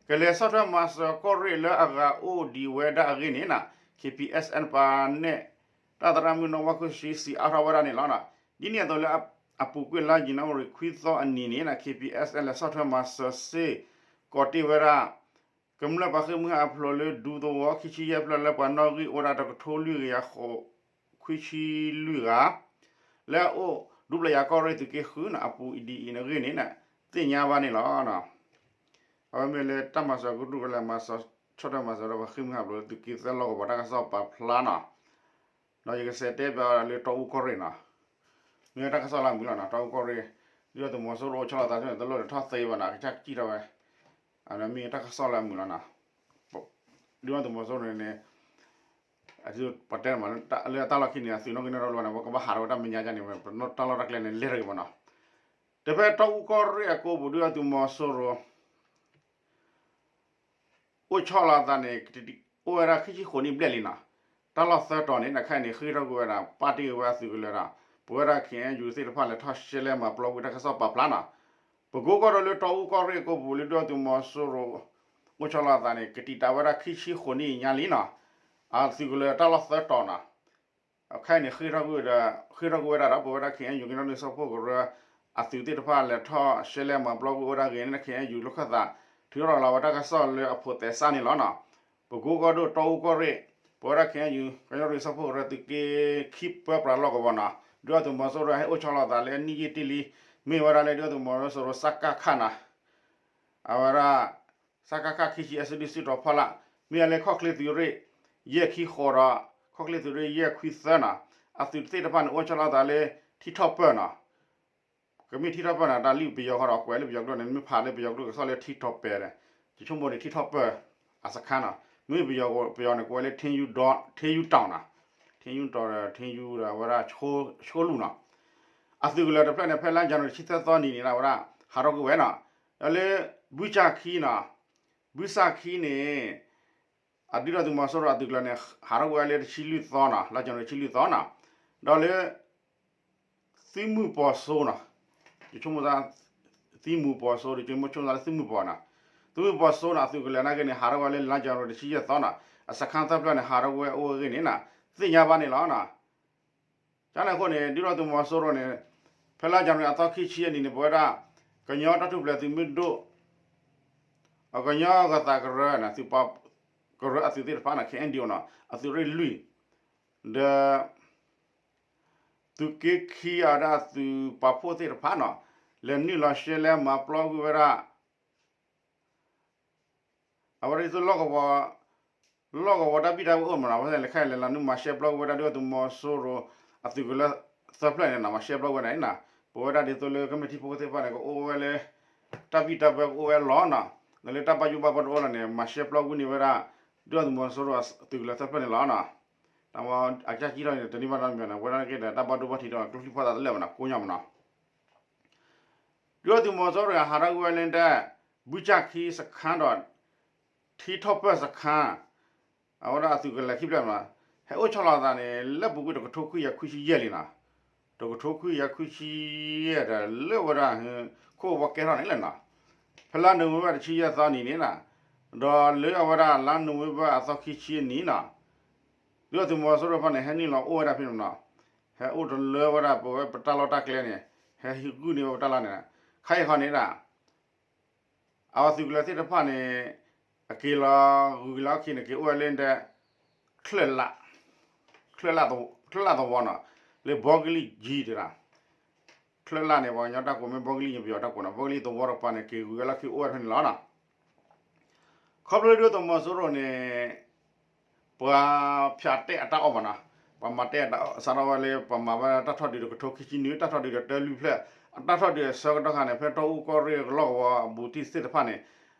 ကလဲၤဆီၣ်ထွဲမၤစၢၤကီၢ်ရ့ၣ်လၢအဂၤအိၣ်ဒံးဝဲဒၣ်အဂ့ၢ်န့ၣ်နီၤ K P S N ပှၤနဲၣ်တၢ်သရၣ်မုၣ်နီၢ်ဝါခုၣ်ဆှံစံးအါထီၣ်ဝဲဒၣ်န့ၣ်လီၤ. ဒ်န့ၣ်အသိးလၢအပူၤကွံာ်လါယနူၤအါရံၤခွံသီအနံၤန့ၣ်နီၤ K P S N လဲၤဆီၣ်ထွဲမၤစၢၤစ့ၢ်ကီးတ့ၢ်ဝဲဒၣ် ကမျၢၢ်ပှၤဃ့ၢ်မှံဟးဖျိးလၢဒူသဝီခံဆံယဲၢ်ဖျၢၣ်လၢပှၤနီၣ်ဂံၢ်အိၣ်ဝဲဒၣ်တကထိလွံၢ်ကယၤဃိးခွံဆံလွံၢ်ဂၤ လၢအအိၣ်ဒူပျဲၢ်ယၤကီၢ်ရ့ၣ်သုးက့ဃုနီၤ အပူၤဒ်အံၤအဂ့ၢ်န့ၣ် သ့ၣ်ညါဘၣ်န့ၣ်လီၤ. အဝဲမ့ၢ်လၢတၢ်မၤစၢၤကရူၢ်ကလဲၤမၤစၢၤဆီၣ်ထွဲမၤစၢၤဒီးပှၤဃ့ၢ်မှံဟးဖျိးလၢသုးက့သၢလီၢ်ကဝီၤတၢ်ကစီၣ်ပာ်ဖျါနီၤ ဒီးယကစးတဲဘၣ်ဝဲဒၣ်လၢတီအူကီၢ်ရ့ၣ်နီၤ မ့ၢ်တၢ်ကစီၣ်လၢအမုာ်လီၤနီၤ တီအူကီၢ်ရ့ၣ် ဒုၣ်ဒါသုးမီၤစိရိၤအိၣ်ဆီလီၤသးန့ၣ် တလိၣ်တထီၣ်သ့ဘၣ်နီၤ ကစၢ်ကစံၣ်ထီၣ်ဝဲ အမ့ၢ်တၢ်ကစီၣ်လၢအမုာ်လီၤနီၤ ဒုၣ်ဒါသုးမီၤစိရိၤန့ၣ် အသုပတဲမး လၢအတၢ်လီၢ်ခံန့ၣ် အသုးနီၣ်ဂံၢ်နီၣ်ဒွးလီၤန့ၣ် အဝဲကဘၣ်ဟးထီၣ်ဝဲတၢ်မဲာ်ညါန့ၣ် ပနီၣ်တၢ်လီၢ်တၢ်ကျဲန့ၣ် လဲၤတဂ့ၤမးနီၤ တဖဲတီအူကီၢ်ရ့ၣ်အကိပူၤ ဒုၣ်ဒါသုးမီၤစိရိၤ အိၣ်ဆီလီၤအသးန့ၣ် အိၣ်ဝဲဒၣ်ခံဆံဃိးနံၣ်ဘျဲၣ်လံနီၤ တၢ်လီၢ်သၢတီၤန့ၣ် ခဲအံၤန့ၣ် ဃ့ထီၣ်ကွံာ်ဝဲဒၣ် ပာ်တ့ၢ်ဝဲအသုးကလၢၤဒီး ပဝဲဒၣ် K N U သ့ၣ်တဖၣ်လဲၤထီၣ်ရှဲလဲမၤပျီကွံာ်တၢ်ကစီၣ်ပာ်ဖျါနီၤ ပကိကီၢ်ဒီးလၢတီအူကီၢ်ရ့ၣ်အကိပူၤလၢဒုၣ်ဒါသုးမီၤစိရိၤ အိၣ်ဆီလီၤအသးန့ၣ် ကတံာ်တာ်ဝဲဒၣ်ခံဆံဃိးနံၣ်ညါလံနီၤ အသုးကလၢၤတၢ်လီၢ်သၢတီၤနီၤ ခဲအံၤန့ၣ် ဃ့ထီၣ်ကွံာ်ဒီး ဃ့ထီၣ်ကွံာ်ဝဲဒၣ်ဒီး ပဝဲဒၣ် K N U ကညီဒီကလုာ်စၢဖှိၣ်ကရၢ အသုးသ့ၣ်တဖၣ်လဲၤထီၣ်ရှဲလဲမၤပျီကွံာ်အိၣ်ဝဲဒၣ်ဂ့ၤန့ၣ် K N U လိာ်ခၢၣ်သး ထုးထီၣ်ရၤလီၤဝဲတၢ်ကစီၣ်လၢအဖိးသဲစးန့ၣ်လီၤနီၤ ပကိကီၢ်ဒိၣ်တီအူကီၢ်ရ့ၣ် ပဝဲဒၣ် K N U ကညီဒီကလု်စၢဖှိၣ်ကရၢသုးက့ခံပၢပြးလီၢ်ကဝီၤနီၤ ဒုၣ်ဒါသုးမီၤစိရိၤဟဲအိၣ်ဆီလီၤသးလၢနံၣ်ယံာ်တ့ၢ်လံ မ့ၢ်ဝဲဒၣ်လၢဒုၣ်ဒါသုးမီၤစိရိၤ စကခ နီၤ အဝဲဒၣ် စကခ ခံဆံ အစုဒုစုတီၤဖီလာ် မ့ၢ်ဝဲလၢခီၣ်ချ့သုးရ့ၣ် ယဲၢ်ခံဃိးဒီး ခီၣ်ချ့သုးရ့ၣ်ယဲၢ်ခွံသၢနီၤ အသုးသ့ၣ်တဖၣ်န့ၣ် အိၣ်ဆီလီၤသးလၢထံထီၣ်ပၢၢ်နီၤ ကမ့ၢ်ထံထီၣ်ပၢၢ်န့ၣ် တၢ်လံၣ်ပယီၤဃီဒီး ကွဲးလၢပယီၤကျိာ်န့ၣ် မ့ၢ်ဖးလၢပယီၤကျိာ်ကစီၣ်လၢထံထီၣ်ပၢၢ်ဒီး ယဆိကမိၣ်န့ၣ် ထံထီၣ်ပၢၢ်အစခါနီၤ မ့ၢ်ပယီၤ ပယီၤန့ၣ် ကွဲးလၢ ထ့ယူတီၤ ထ့ယူတီၤနီၤ ထ့ယူတီၤဒီး ထ့ယူဒီး အဝဲဒၣ် ဆိလူၢ်နီၤ အသုးကလၢၤတဖျၢၣ်န့ၣ် ဖဲလါယနူၤအါရံၤ တဆံသၢသီနံၤန့ၣ် အဝဲဒၣ် ဟးထီၣ်ကွံာ်ဝဲနီၤ ဒီးလၢ ဘုစၢ်ခံနီၤ ဘုစၢ်ခံန့ၣ် အဒုၣ်ဒါသုးမီၤစိရိၤအသုးကလၢၤန့ၣ် ဟးထီၣ်ကွံာ်ဝဲလၢတဆံလွံၢ်သီနီၤ, လါယနူၤအါရံၤတဆံလွံၢ်သီနီၤ, ဒီးလၢ သုးမုၢ်ပှီၤစိနီၤ, ယဆိကမိၣ်သး သုးမုၢ်ပှီၤစိဒီး ယဆိကမိၣ်သးလၢသုးမုၢ်ပှီၤနီၤ, သုးမုၢ်ပှီၤစိနီၤ အသုးကလၢၤနာ်က့န့ၣ် ဟးထီၣ်ကွံာ်လၢလါယနူၤအါရံၤတဆံယဲၢ်သီနီၤ, အစခါသၢဖျၢၣ်န့ၣ် ဟးထီၣ်ကွံာ်ဝဲအိၣ်ဝဲအဂ့ၢ်န့ၣ်နီၤ, သ့ၣ်ညါဘၣ်န့ၣ်လီၤနီၤ. ကန့ၣ်အဃိန့ၣ် ဒုၣ်ဒါသုးမီၤစိရိၤန့ၣ် ဖဲလါယနူၤအါရံၤအသီခံဆံအနံၤန့ၣ် ပဝဲဒၣ် ကညီတၢ်ထူၣ်ဖျဲးသုးမုၢ်ဒိၣ် အကညီဂၤသးကရၢန့ၣ် သုးပာ် ကရၢအသုးသ့ၣ်တဖၣ်န့ၣ် ခဲအံၤဒံးနီၤ အသုးရ့ၣ်လွံၢ် ဒီး သုးက့ခံအဝဲဒၣ်အသုးပာ်ဖှိၣ်သ့ၣ်တဖၣ်နီၤ လဲၤနုာ်လီၤရှဲလဲၤမၤပျီကွံာ်ဝဲဒၣ် အဝဲဒၣ်ဒ်သိး လီၢ်ကဝီၤတၢ်ဘံၣ်တၢ်ဘၢအိၣ်မးနီၤ, အဝဲသ့ၣ်လဲၤခဲအံၤလဲၤလီၤနုာ်မၤရှဲပျီကွံာ်ဝဲဒၣ် ဒုၣ်ဒါသုးမီၤစိရိၤ အသုးကလၢၤသၢဖျၢၣ်န့ၣ်နီၤ, မၤရှဲပျီကွံာ်ဝဲဒၣ်န့ၣ်နီၤ, ပဝဲဒၣ်ဒ်သိးလၢကမျၢၢ်ထံဖိကီၢ်ဖိသ့ၣ်တဖၣ်န့ၣ် ကအိၣ်ဝဲလၢ တၢ်ဘံၣ်တၢ်ဘၢကအိၣ်ဝဲလီၤနီၤ, ဒီးလၢတၢ်ဘၣ်ယိၣ်ဘၣ်ဘီတအိၣ်လၢၤန့ၣ် မၤရှဲပျီကွံာ်န့ၢ်ဝဲဒၣ် ဒုၣ်ဒါသုးမီၤစိရိၤအသုးကလၢၤသၢဖျၢၣ်န့ၣ်လီၤနီၤ. တၢ်မ့ၢ်အကစၢ်ကံၣ်ထီၣ်န့ၣ် တန့ၢ်ဘၣ်နီတမံၤန့ၣ် အဝဲဒၣ်က့ဒီး တၢ်ဘၣ်ဒိဘၣ်ထံးဒီး ကျိချံဖီသးတလၢာ်မးနီၤ, ကိးညါမးနီၤ. ဒုၣ်ဒါသုးမီၤစိရိၤန့ၣ် ဟးထီၣ်ကွံာ်ဝဲလၢဒၣ် ဘုချၣ်ခံစခါဒီး ထံထီၣ်ပၢၢ်စခါ အဝဲဒၣ်အသုးကလၢၤခံဖျၢၣ်မးနီၤ, ဟဲအိၣ်ဆီလီၤသးန့ၣ် လၢပူၤကွံာ်တကထိခွံကယၤခွံဆံယဲၢ်လံနီၤ, တကထိခွံကယၤခွံဆံယဲၢ်ဒီး လၢဝဲဒၣ် ခိၣ်ဝီကဲထီၣ်န့ၣ်လီၤနီၤ, ဖဲလါနိၣ်ဝ့ဘၢၣ်တဆံယဲၢ်သီနံၤန့ၣ်နီၤ, ဒီးလၢအဝဲဒၣ်လါနိၣ်ဝ့ဘၢၣ်အသီခံဆံအနံၤနီၤ, ဒုၣ်ဒါသုးမီၤစိရိၤတဖၣ်န့ၣ် ဟဲနုာ်လီၤအိၣ်ဝဲဒၣ်ဖဲန့ၣ်မးနီၤ, ဟဲအိၣ်တလၢဝဲဒၣ်ပဝဲပတၢ်လီၢ်တၢ်ကျဲန့ၣ်, ဟဲဟံးဂုာ်န့ၢ်ဝဲပတၢ်လီၢ်န့ၣ်, ခါအံၤဃီန့ၣ်ဒၣ် အဝဲသုးကလၢၤသ့ၣ်တဖၣ်န့ၣ် အက့ၤလီၤဂုၤက့ၤလီၤအခံန့ၣ် က့ၤအိၣ်ဝဲလၢဒၣ် ချၢၣ်လၣ်, ချၢၣ်လၣ်သဝီနီၤ, လၢဘီကလံၣ်ကၠံတဒၣ်, ချၢၣ်လၣ်န့ၣ် ပှၤကညီတၢ်ကိးမ့ၢ်ဘီကလံၣ် ပယီၤတၢ်ကိးနီၤ, ဘီကလံၣ်သဝီတကပၤန့ၣ် က့ၤဂုၤဝဲလီၢ်ခံအိၣ်ဝဲဖဲန့ၣ်လီၤနီၤ. ခီဖျိလၢဒုၣ်ဒါသုးမီၤစိရိၤန့ၣ် ပှၤဖၠးတဲာ်အတၢ်အီၣ်မးနီၤ, ပှၤမၤတဲာ်အတၢ်အီၣ်စးထီၣ်ဝဲလၢ ပှၤမၤဝဲတၢ်ထီၣ်ဒုးတကထိခံဆံနွံ တၢ်ထီၣ်ဒုးဒီးတၢလွံၢ်ဖျၢၣ်, အတၢ်ထီၣ်ဒုးအဆၢကတီၢ်ခါန့ၣ် ဖဲတီအူကီၢ်ရ့ၣ်ကလီၢ်ကဝီၤအဘူးတံၢ်သ့ၣ်တဖၣ်န့ၣ်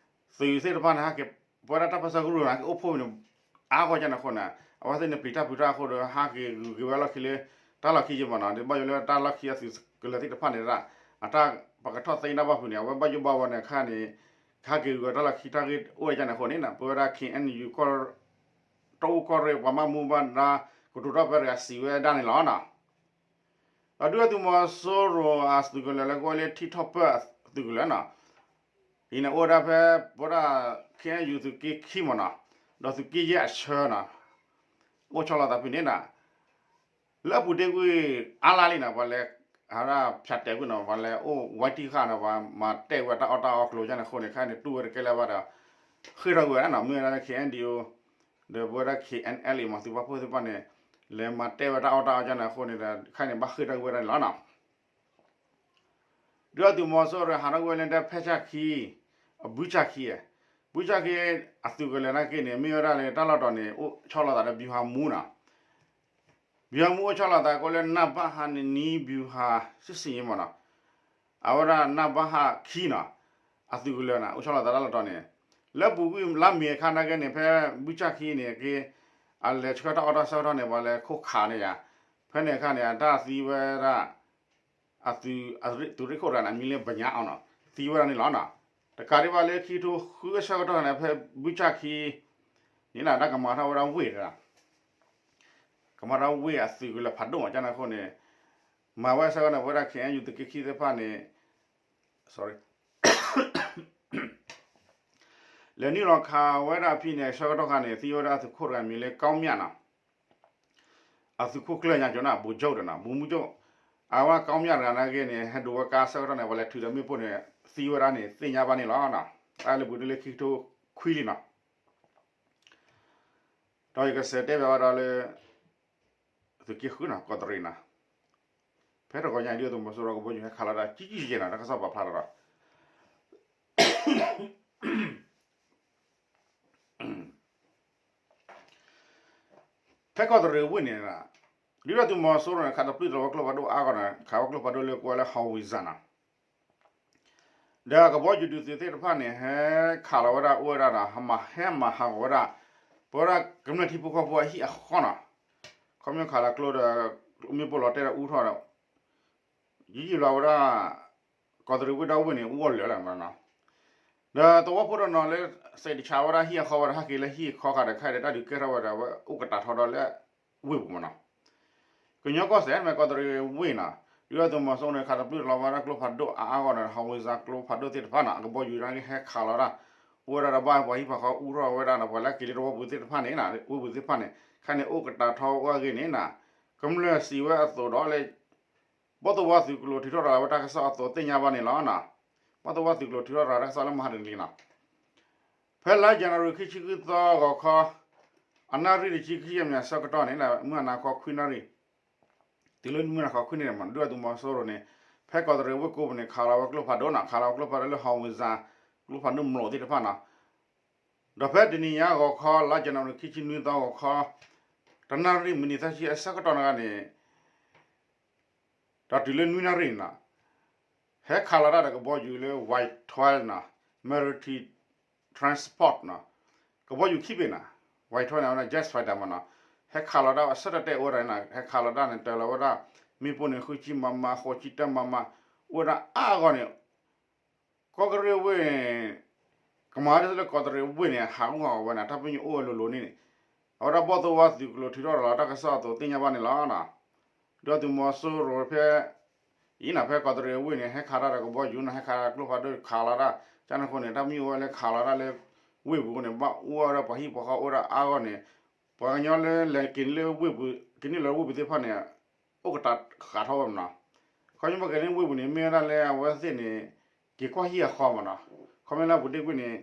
သုးသ့ၣ်တဖၣ်န့ၣ် ဟဲက့ၤ ပဝဲဒၣ်တၢ်ပၢဆှၢကရူၢ်န့ၣ် ဟဲက့ၤအိၣ်ဖှိၣ်န့ၣ် အါဂီၢ်ကန့ၣ်အဃိန့ၣ် အဝဲသ့ၣ်န့ၣ်ပျံၤတၢ်ဖုးတၢ်အဃိဒီး ဟးက့ၤဂုၤက့ၤဝဲလီၢ်ခံလၢ တၢ်လီၢ်ခံယဲၢ်မးနီၤ, ဒ်ဘၣ်ယိၣ်လၢတၢ်လီၢ်ခံအသုးကလၢၤသ့ၣ်တဖၣ်န့ၣ်ဒၣ် အတၢ်ပကထီၣ်သ့တၢ်ဘၣ်ဖုးန့ၣ် အဝဲဘၣ်ယိၣ်ဘၣ်ဝီန့ၣ်အခါန့ၣ် ကဟးက့ၤဂုၤဝဲတၢ်လီၢ်ခံတၢ်ဂ့ၢ်အိၣ်ဝဲကန့ၣ်အဃိန့ၣ် ပဝဲဒၣ် ခ့ၣ်အဲၣ်ယူၣ် တီအူကီၢ်ရ့ၣ်ပှၤဘၣ်မူဘၣ်ဒါ ကတိၤထီၣ်ဖဲတဂၤစံးဝဲဒၣ်န့ၣ်လီၤနီၤ. ဒီးဒုၣ်ဒါသုးမီၤစိရိၤအသုးကလၢၤလၢကအိၣ်ဝဲလၢထံထီၣ်ပၢၢ်အသုးကလၢၤနီၤ, အံၤန့ၣ်အိၣ်ဝဲဒၣ်ဖဲ ပဝဲဒၣ် ခ့ၣ်အဲၣ်ယူၣ် သုးက့ခံမးနီၤ, ဒီးသုးက့ယဲၢ်အဆၢနီၤ, အိၣ်ဆီလီၤသးဖဲန့ၣ်နီၤ, လၢအပူၤတ့ၢ်ကွံာ်အါလါလံနီၤ, ပှၤလဲၤ အဝဲဒၣ်ဖၠးတဲာ်ကွံာ်နီၤ, ပှၤလဲၤအိၣ်ဝဲတံၢ်ဃာ်နီၤ, ပှၤမၤတဲာ်ဝဲတၢ်အီၣ်တၢ်အီကျိၤကန့ၣ်အဃိန့ၣ် ခဲအံၤန့ၣ်တူၢ်ဝဲတကဲလၢၤဘၣ်ဒီး ဃ့ၢ်ထီၣ်ကွံာ်ဝဲဒၣ်နီၤ, မ့ၢ်ဝဲဒၣ်လၢ ခ့ၣ်အဲၣ်ယူၣ် ဒီးပဝဲဒၣ် ခ့ၣ်အဲၣ်အဲလ်အံၤမး သုးပာ်ဖှိၣ်သ့ၣ်တဖၣ်န့ၣ် လဲၤမၤတဲာ်ဝဲတၢ်အီၣ်တၢ်အီကန့ၣ်အဃိန့ၣ်ဒီး ခဲအံၤန့ၣ်ဘၣ်ဃ့ၢ်ထီၣ်ကွံာ်ဝဲဒၣ်န့ၣ်လီၤနီၤ. ဒုၣ်ဒါသုးမီၤစိရိၤဟးထီၣ်ကွံာ်ဝဲလၢဒၣ်ဖဲၢ်ဆၣ်ခံ အဘုၣ်ဆၣ်ခံ, ဘုၣ်ဆၣ်ခံ အသုးကလၢၤနာ်က့န့ၣ် မ့ၢ်ဝဲဒၣ်လၢတၢ်လီၢ်တီၤန့ၣ် အိၣ်ဆီလီၤသးဒီး ဗျူဟာမှူးနီၤ, ဗျူဟာမှူး အိၣ်ဆီလီၤသးကအိၣ်လၢ နဘဟ န့ၣ် နံဘျူဟာ စစ်ဆင်ရေး မးနီၤ, အဝဲဒၣ် နဘဟ ခံနီၤ, အသုးကလၢၤန့ၣ် အိၣ်ဆီလီၤသးတၢ်လီၢ်တီၤန့ၣ်, လၢပူၤကွံာ်လါမ့ၤအခါနာ်က့န့ၣ် ဖဲဘုၣ်ဆၣ်ခံန့ၣ်က့ အလဲၤဆှၢတၢ်အီၣ်တၢ်ဆၢကတီၢ်န့ၣ် ပှၤလဲၤခိၣ်ခးန့ၣ်ယါ, ဖဲန့ၣ်အခါန့ၣ် အတၢ်သံဝဲဒၣ် အသုးရ့ၣ်ခိၣ်တဂၤန့ၣ် အမံၤလၢ ဘညါအီနီၤ, သံဝဲဒၣ်န့ၣ်လီၤနီၤ. တကးဒံးဘၣ်လၢခံကထိဃုအဆၢကတီၢ်န့ၣ် ဖဲဘုၣ်ဆၣ်ခံန့ၣ် တၢ်ကမၤထီၣ်ဝဲဒၣ်ဝ့ၢ်တဂၤ ကမၤထီၣ်ဝ့ၢ်အသုးကလၢၤဖးဒိၣ်မးကန့ၣ်အဃိန့ၣ်, မၤဝဲဆၢကတီၢ်န့ၣ် ပဝဲဒၣ် ခ့ၣ်အဲၣ်ယူၣ် သုးက့ခံသ့ၣ်တဖၣ်န့ၣ် လဲၤနုာ်လီၤခးဝဲဒၣ်ဖဲန့ၣ်ဆၢကတီၢ်ခါန့ၣ် သံဝဲဒၣ်သုးခိၣ်တဂၤမံၤလၢ ကီၣ်မျၢ်နီၤ, အသုးခိၣ်ကျၢၢ်ညါကၠီနီၤ ဗိုလ်ချုပ် ဒီးနီၤ ဗိုလ်မှူးချုပ်, အဝဲကီၣ်မျၢ်တဂၤနာ်က့န့ၣ် ဟဲဒိးဝဲကါဆၢကတီၢ်န့ၣ် ပှၤလဲၤထုးဒီးမ့ၣ်ပိၢ်န့ၣ် သံဝဲဒၣ်န့ၣ် သ့ၣ်ညါဘၣ်န့ၣ်လီၤ. တၢ်လၢပူၤဒ်လၢခံကထိခွံလံနီၤ. ဒီးယကစးတဲဘၣ်ဝဲဒၣ်လၢ သုးက့ဃုနီၤ ကီးတရံးနီၤ, ဖဲတဂီၤညါအံၤ ဒုၣ်ဒါသုးမီၤစိရိၤကဘီယူၤဟဲခးလီၤတၢ်ကံကံယဲၢ်နီၤ တၢ်ကစီၣ်ပာ်ဖျါထီၣ်ဒီး ဖဲကီးတရံးဝ့ၢ်န့ၣ် ဒုၣ်ဒါသုးမီၤစိရိၤန့ၣ် ခးတပျုၢ်တရံးဝဲကျိဖးဒိၣ်အါဂီၢ်န့ၣ် ခးဝဲကျိဖးဒိၣ်လၢကိးဝဲလၢ howitzer နီၤ, ဒီးကဘီယူၤဒုးသုးသ့ၣ်တဖၣ်န့ၣ် ဟဲခးလီၤဝဲဒၣ်အိၣ်ဝဲဒၣ်ဒီး ဟဲမၤဟဲမၤဟးဂီၤဝဲဒၣ် ပဝဲဒၣ်ကမျၢၢ်ထံဖိကီၢ်ဖိအဟံၣ်အဃီနီၤ, ခီဖျိခးလီၤကျိဒီး မ့ၣ်ပိၢ်လီၤတဲာ်ဒီးအူထီၣ်ဒီး ယံာ်ယံာ်လီၤဝဲဒၣ် ကီးတရံးဝ့ၢ်ဒီဝ့ၢ်န့ၣ် အူအီၣ်လၢာ်လီၤမးနီၤ, ဒီးသဝီဖိတနီၤလၢ စဲးတဆးဝဲဒၣ်ဟံၣ်အဃီဝဲဒီး ဟဲက့ၤလၢဟံၣ်ခီဃာ်ဒီးခဲအံၤဒီး တၢ်ဒုးကဲထီၣ်ဝဲဒီး အဝဲအိၣ်ကတၢၢ်ထီၣ်ဒီးလၢ ဝ့ၢ်ပူၤမ့ၢ်နီၤ. ကညီကီၢ်စဲၣ် မ့ၢ်ကီးတရံးဝ့ၢ်နီၤ, ဒုၣ်ဒါသုးမီၤစိရိၤန့ၣ် ခးသဘျုးလီၤဝဲဒၣ်ကျိဖးဒိၣ်အါအါဂီၢ်န့ၣ် ဟီဝ့ၤစါကျိဖးဒိၣ်သ့ၣ်တဖၣ်နီၤ, အကဘီယူၤဒၣ်က့ၤဟဲခးလီၤဒၣ် အိၣ်ဝဲဒၣ်ဒီးဘၣ်ပှၤဟံၣ်ပှၤဃီအူထီၣ်ဝဲဒၣ်ဒီး ပှၤလၢအက့ၤလၢသဝီပူၤသ့ၣ်တဖၣ်န့ၣ် ဝ့ၢ်ပူၤသ့ၣ်တဖၣ်န့ၣ် ခဲန့ၣ်အိၣ်ကတၢၢ်ထီၣ်ဝဲအဂ့ၢ်န့ၣ်နီၤ, ကမျၢၢ်စံးဝဲအသိးဒီးလၢ ဘီၣ်သိၣ်ဝါသုးကျိၤထုးထီၣ်ရၤလီၤဝဲတၢ်ကစီၣ်အသိးသ့ၣ်ညါဘၣ်န့ၣ်လီၤနီၤ. ဘီၣ်သိၣ်ဝါသုးကျိၤထုးထီၣ်ရၤလီၤတၢ်ကစီၣ်လၢမဟါတနံၤလံနီၤ. ဖဲလါယနူၤအါရံၤခံဆံဃုသီဂီၤခီ အနၣ်ရံၣ်တဆံခံယဲၢ်မံးနံးအဆၢကတီၢ်န့ၣ် မုၢ်နၤခီခွံနၣ်ရံၣ် တုၤလၢမုၢ်နၤခီခွံနၣ်ရံၣ်မး ဒုၣ်ဒါသုးမီၤစိရိၤန့ၣ် ဖဲကီးတရံးဝ့ၢ်ကိပူၤန့ၣ် ခးလီၤဝဲကျိဖးဒိၣ်နီၤ, ခးလီၤဝဲကျိဖးဒိၣ်လၢဟီဝ့ၤစါ ကျိဖးဒိၣ်မျိာ်သ့ၣ်တဖၣ်နီၤ. ဒီးဖဲတနံၤညါဂီၤခီ လါယနူၤအါရံၤခံဆံနွံသီဂီၤခီ တနၣ်ရံၣ်မံးနံးသၢဆံအဆၢကတီၢ်န့ၣ်ဂ့ၤန့ၣ် ဒီးတုၤလၢနွံနၣ်ရံၣ်န့ၣ်နီၤ ဟဲခးလီၤတၢ်ဒီးကဘီယူၤလၢ ဝဲးထွဲနီၤ Maritime Transport နီၤ, ကဘီယူၤခံဘ့ၣ်နီၤ, ဝဲးထွဲန့ၣ် အဝဲဒၣ် jet fighter မ့ၢ်နီၤ, ဟဲခးလီၤတၢ်အဆၢတတဲာ်အိၣ်ဝဲဒၣ်န့ၣ်နီၤ, ဟဲခးလီၤတၢ်န့ၣ် တၢၤလီၤဝဲဒၣ် မ့ၣ်ပိၢ်န့ၣ် ဃုဆံမမ ဃိးဆံတၢမမ အိၣ်ဝဲဒၣ်အါအါဂီၢ်န့ၣ် ကီးကရံးဝ့ၢ် ကမၤဒ်သိးလၢကီးတရံးဝ့ၢ်န့ၣ် ဟးဂူာ်ဟးဂီၤဝဲန့ၣ် တၢ်ပညိၣ်အိၣ်ဝဲလိၤလိၤန့ၣ်န့ၣ်, အဝဲဒၣ်ဘီၣ်သိၣ်ဝါသုးကျိၤထုးထီၣ်ရၤလီၤတၢ်ကစီၣ်အသိးသ့ၣ်ညါဘၣ်န့ၣ်လီၤ. ဒုၣ်ဒါသုးမီၤစိရိၤဖဲ အံၤန့ၣ် ဖဲကီးတရံးဝ့ၢ်န့ၣ် ဟဲခးတၢ်ဒီးကဘီယူၤန့ၣ် ဟဲခးကျိဖးဒိၣ်ခးလီၤတၢ် ကန့ၣ်အဃိန့ၣ် တၢ်ပညိၣ်အိၣ်ဝဲလၢခးလီၤတၢ်လၢ ဝ့ၢ်ပူၤန့ၣ် ဘၣ်အိၣ်ဝဲဒၣ်ပှၤဟံၣ်ပှၤဃီအိၣ်ဝဲဒၣ်အါဂီၢ်န့ၣ် ပှၤကညီလၢလဲၤက့ၤလၢဝ့ၢ်ပူၤ ကန့ၢ်လၢဝ့ၢ်ပူၤသ့ၣ်တဖၣ်န့ၣ် အိၣ်ကတၢၢ်ဃာ်ထီၣ်ဝဲမ့ၢ်နီၤ. ခီဖျိပှၤက့ၤလၢဝ့ၢ်ပူၤန့ၣ် မ့ၢ်ဝဲဒၣ်လၢအဝဲသ့ၣ်န့ၣ် က့ၤကွၢ်ဟံၣ်အဃီမ့ၢ်နီၤ. ခီဖျိလၢအပူၤတ့ၢ်ကွံာ်န့ၣ်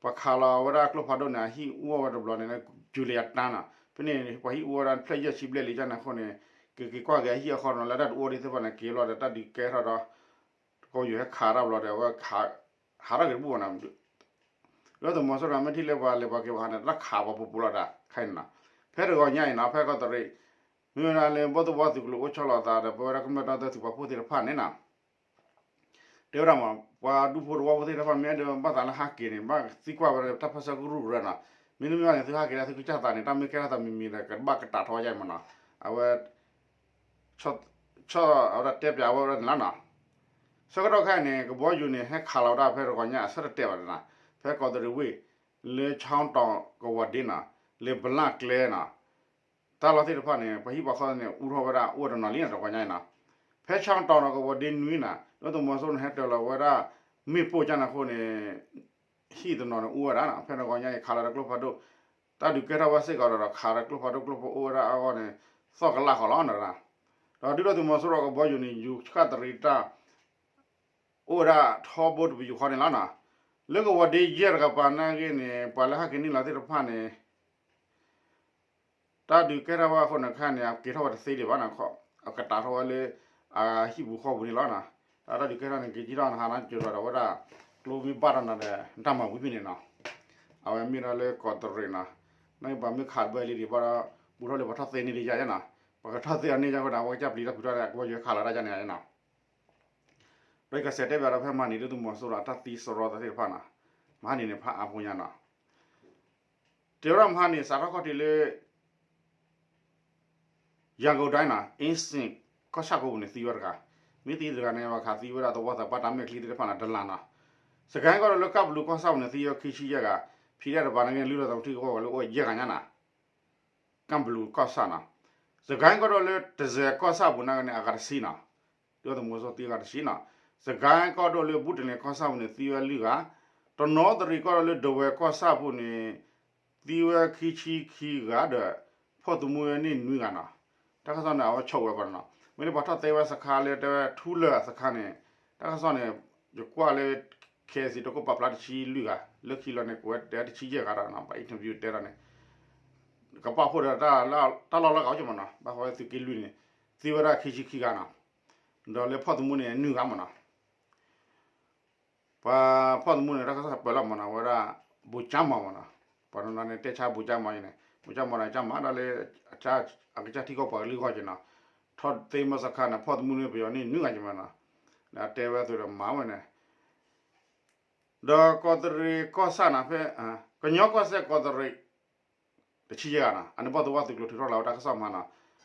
ပှၤခးလီၤဝဲဒၣ်ကျိဖးဒိၣ်န့ၣ် အဟံၣ်အိၣ်ဝဲတဘျီန့ၣ် ကၠူလံၤအတၢ်နီၤ ဖဲန့ၣ် ပှၤဟံၣ်အိၣ်ဝဲဒၣ်ဖျၢၣ်ယဲၢ်ဆံဘျဲၣ်လံ ကန့ၣ်အဃိန့ၣ် က့ၤက့ၤကွၢ်က့ၤအဟံၣ်အဃီနီၤ လၢတၢ်တအိၣ်ဒ်သ့ၣ်တဖၣ်န့ၣ် က့ၤလီၤဒီးတၢ်ဒုးကဲထီၣ်ဒီး ကဘီယူၤဟဲခးတၢ်ဘျီဒီး အဝဲ ဟးထီၣ်က့ၤတဘူၣ်ဘၣ်နီၤ. ဒုၣ်ဒါသုးမီၤစိရိၤမ့ၢ်ထံၣ်လၢပှၤလဲၤပှၤက့ၤပှၤဟးန့ၣ် တၢ်ခးပှၤပူၤပူၤလီၤဒၣ်ခဲအံၤနီၤ. ဖဲတဂီၤညါအံၤနီၤ ဖဲကီးတရံး မ့ၢ်ဝဲဒၣ်လၢဘီၣ်သိၣ်ဝါသုးကျိၤအိၣ်ဆီလီၤအသးဒီး ပဝဲဒၣ်ကမျၢၢ်တၢ်သုးပာ်ဖှိၣ်သ့ၣ်တဖၣ်န့ၣ်နီၤ တဲဝဲဒၣ်မး ပှၤဒူဖိသဝီဖိသ့ၣ်တဖၣ် မ့ၢ်အဲၣ်ဒိးဘၣ်သးလၢဟးက့ၤန့ၣ် ဘၣ်သံကွၢ်ဝဲဒၣ်တၢ်ပၢဆှၢကရူၢ်ကရၢနီၤ. မ့တမ့ၢ်ဘၣ်န့ၣ် သုဟးက့ၤဒၣ်သုကစၢ်သးန့ၣ် တၢ်မ့ၢ်ကဲထီၣ်သးမံၤမံၤဒီး ကဘၣ်ကတၢၢ်ထီၣ်ဝဲဒၣ်မ့ၢ်နီၤ. အဝဲ ဆီၣ် အဝဲဒၣ်တဲပၠးဝဲဒၣ်န့ၣ်လီၤနီၤ. ဆၢကတီၢ်ခဲအံၤန့ၣ် ကဘီယူၤန့ၣ် ဟဲခးလီၤဝဲဒၣ်ဖဲတဂီၤညါအဆၢတတဲာ်ဘၣ်န့ၣ်နီၤ. ဖဲကီးတရံးဝ့ၢ် လၢဆီတီၤကဝီၤဒ့နီၤ လၢဘလၣ်ကျဲနီၤ တၢ်လီၢ်သ့ၣ်တဖၣ်န့ၣ် ပှၤဟံၣ်ပှၤဃီန့ၣ် အူထီၣ်ဝဲဒၣ်အိၣ်ဝဲတနီၤလံနီၤ တဂီၤညါအံၤနီၤ. ဖဲဆီတီၤနီၤကဝီၤဒ့နွံနီၤ ဒုၣ်ဒါသုးမီၤစိရိၤန့ၣ် ဟဲတၢၤလီၤဝဲဒၣ် မ့ၣ်ပိၢ်ကန့ၣ်အဃိန့ၣ် ဟံၣ်တနီၤန့ၣ်အူဝဲဒၣ်နီၤ. ဖဲတဂီၤညါအံၤ ခးလီၤဒီးကျိဖးဒိၣ် တၢ်ဒုးကဲထီၣ်ဝဲစ့ၢ်ကီးဒီး ခးဒီးကျိဖးဒိၣ်ကျိဖးအိၣ်ဝဲဒၣ်အါဂီၢ်န့ၣ် သီၣ်ကလၢ်ဃီလီၤနီၤ. ဒီးဒုၣ်ဒါသုးမီၤစိရိၤကဘီယူၤန့ၣ် ယူၤဃၣ်တရံးတၢ် အိၣ်ဝဲဒၣ်ထီဘိတပယူာ်ဃီန့ၣ်လီၤနီၤ. လၢကဝီၤဒ့ယဲၢ်တကပၤန့ၣ်ဂ့ၤန့ၣ် ပှၤလၢဟဲက့ၤနုာ်လီၤသ့ၣ်တဖၣ်န့ၣ် တၢ်ဒုးကဲထီၣ်ဝဲအဃိန့ၣ် ခဲအံၤန့ၣ် အက့ၤထီၣ်ဝဲတသ့ဒံးဘၣ်နီၤ. အကတၢၢ်ထီၣ်ဝဲလၢ အဟံၣ်ပူၤဃီပူၤန့ၣ်လီၤနီၤ. တၢ်ဒုးကဲထီၣ်န့ၣ် က့ၤထီၣ်နဟါနီၤ ကၠိၤထီၣ်ဒီးဝဲဒၣ် ကျိမ့ၢ်ဘၣ်တၢ်နီၤဒီး တၢ်မၤဝံၤဖဲန့ၣ်နီၤ. အဝဲမ့ၢ်ဒၣ်လၢကီးတရံးနီၤ နပှၤမ့ၢ်ခးတဘၣ်လံဒံးဘၣ်ဒီး ဘူးထီၣ်လၢပှၤထီၣ်သ့န့ၢ်ဒံးယါနီၤ. ပှၤကထီၣ်သ့အီၤန့ၢ်ယါဝဲဒၣ် ပှၤကစၢ်ပျံၤတၢ်ဖုးထီၣ်ဒီး ကဘီယူၤခးလီၤတၢ်ယါန့ၣ်နီၤ. ဒီးကစဲးတဲဘၣ်ဒီးဖဲမဟါန့ၣ် ဒုၣ်ဒါသုးမီၤစိရိၤအတၢ်သံစရီသ့ၣ်တဖၣ်နီၤ မဟါန့ၣ်န့ၣ် ဖးအါဖိညါနီၤ. တဲဝဲဒၣ်မဟါန့ၣ် စးထီၣ်ခီၣ်ထံးလၢ ရန်ကုန်တိုင်းနီၤ အင်းစိန် ကီၢ်ဆၣ်ကိပူၤန့ၣ် သံဝဲတဂၤ, မ့ၢ်သံတဂၤန့ၣ် ဘၣ်ခးသံဝဲဒၣ်သဝီသးပှၢ်တၢ်မဲာ်ချံသ့ၣ်တဖၣ်န့ၣ် တလးနီၤ. စကဲကီၢ်ဒိၣ်လၢကၢ်ဘလူးကီၢ်ဆၣ်ပူၤန့ၣ် သံဝဲခံဆံယဲၢ်ဂၤ, ဖံးဒဲးတပၤန့ၣ်ဂ့ၤ လုၢ်ထီၣ်သးမုၢ်ထံကဝီၤဝဲလၢအိၣ်ယဲၢ်ဂၤညါနီၤ. ကၢ်ဘလူးကီၢ်ဆၣ်နီၤ. စကဲကီၢ်ဒိၣ်လၢတစဲးကီၢ်ဆၣ်ပူၤန့ၣ်ဂ့ၤန့ၣ် အဂၤတဆံနီၤ. ဒုၣ်ဒါသုးမီၤစိရိၤသံအဂၤတဆံနီၤ. စကဲကီၢ်ဒိၣ်လၢဘူးတလ့ၣ်ကီၢ်ဆၣ်ပူၤန့ၣ် သံဝဲလွံၢ်ဂၤ, တနီသရံၣ်ကီၢ်ဒိၣ်လၢဒဝဲၢ်ကီၢ်ဆၣ်ပူၤန့ၣ် သံဝဲခံဆံခံဂၤဒီး ဖီၣ်သမူဝဲန့ၣ်နွံဂၤနီၤ. တၢ်ကစီၣ်န့ၣ် အဝဲဆိၣ်ဝဲပှၤနီၤ. မ့ၢ်လၢပှၤထီၣ်သ့ဝဲစခါလၢတဲဝဲထူလၢာ်အစခါန့ၣ် တၢ်ကစီၣ်န့ၣ် ယကွၢ်လၢ ခဲအစံး တကိးပာ်ဖျါတဆံလွံၢ်ဂၤ, လၢခံလီၤန့ၣ် ကဝဲတဲတဆံယဲၢ်ဂၤဒီးနီၤ, ပှၤ interview တဲဒီးန့ၣ် ကပာ်ဖှိၣ်ဒီးတၢ်လီၢ်လၢဂၤအိၣ်က့ၤမးနီၤ, ဘၣ်ဃးဝဲသုးက့လွံၢ်န့ၣ် သံဝဲဒၣ်ခံဆံခံဂၤနီၤ, ဒီးလၢဖီၣ်သမူန့ၣ် နွံဂၤမးနီၤ. ပှၤဖီၣ်သမူန့ၣ် တၢ်ကစီၣ်ပၢၤလီၤမးနီၤ, ဝဲဒၣ် ဘူၤကၠါမီၤမးနီၤ, ပှၤတနီၤန့ၣ် တဲဆါဘူၤကၠါမီၤအံၤန့ၣ် ဘူၤကၠါမီၤန့ၣ် ကၠါမၤဒီးလၢ အကစၢ်ထံကီၢ်ပှၤကလုာ်ဂီၢ်က့ၤနီၤ, ထီၣ်သ့မ့ၢ်စခါန့ၣ် ဖီၣ်သမူန့ၣ်ပယီၤန့ၣ်နွံဂၤက့ၤမးနီၤ, ဒီးတဲဝဲအသိးဒီးမၤဝဲန့ၣ် ဒီးကီးတရံးကီၢ်ဆၣ်န့ၣ် ဖဲ ကညီကီၢ်စဲၣ်ကီးတရံး တဆံယဲၢ်ဂၤနီၤ, အန့ၣ်ဘီၣ်သိၣ်ဝါသုးကျိၤထုးထီၣ်လီၤဝဲတၢ်ကစီၣ်မးနီၤ,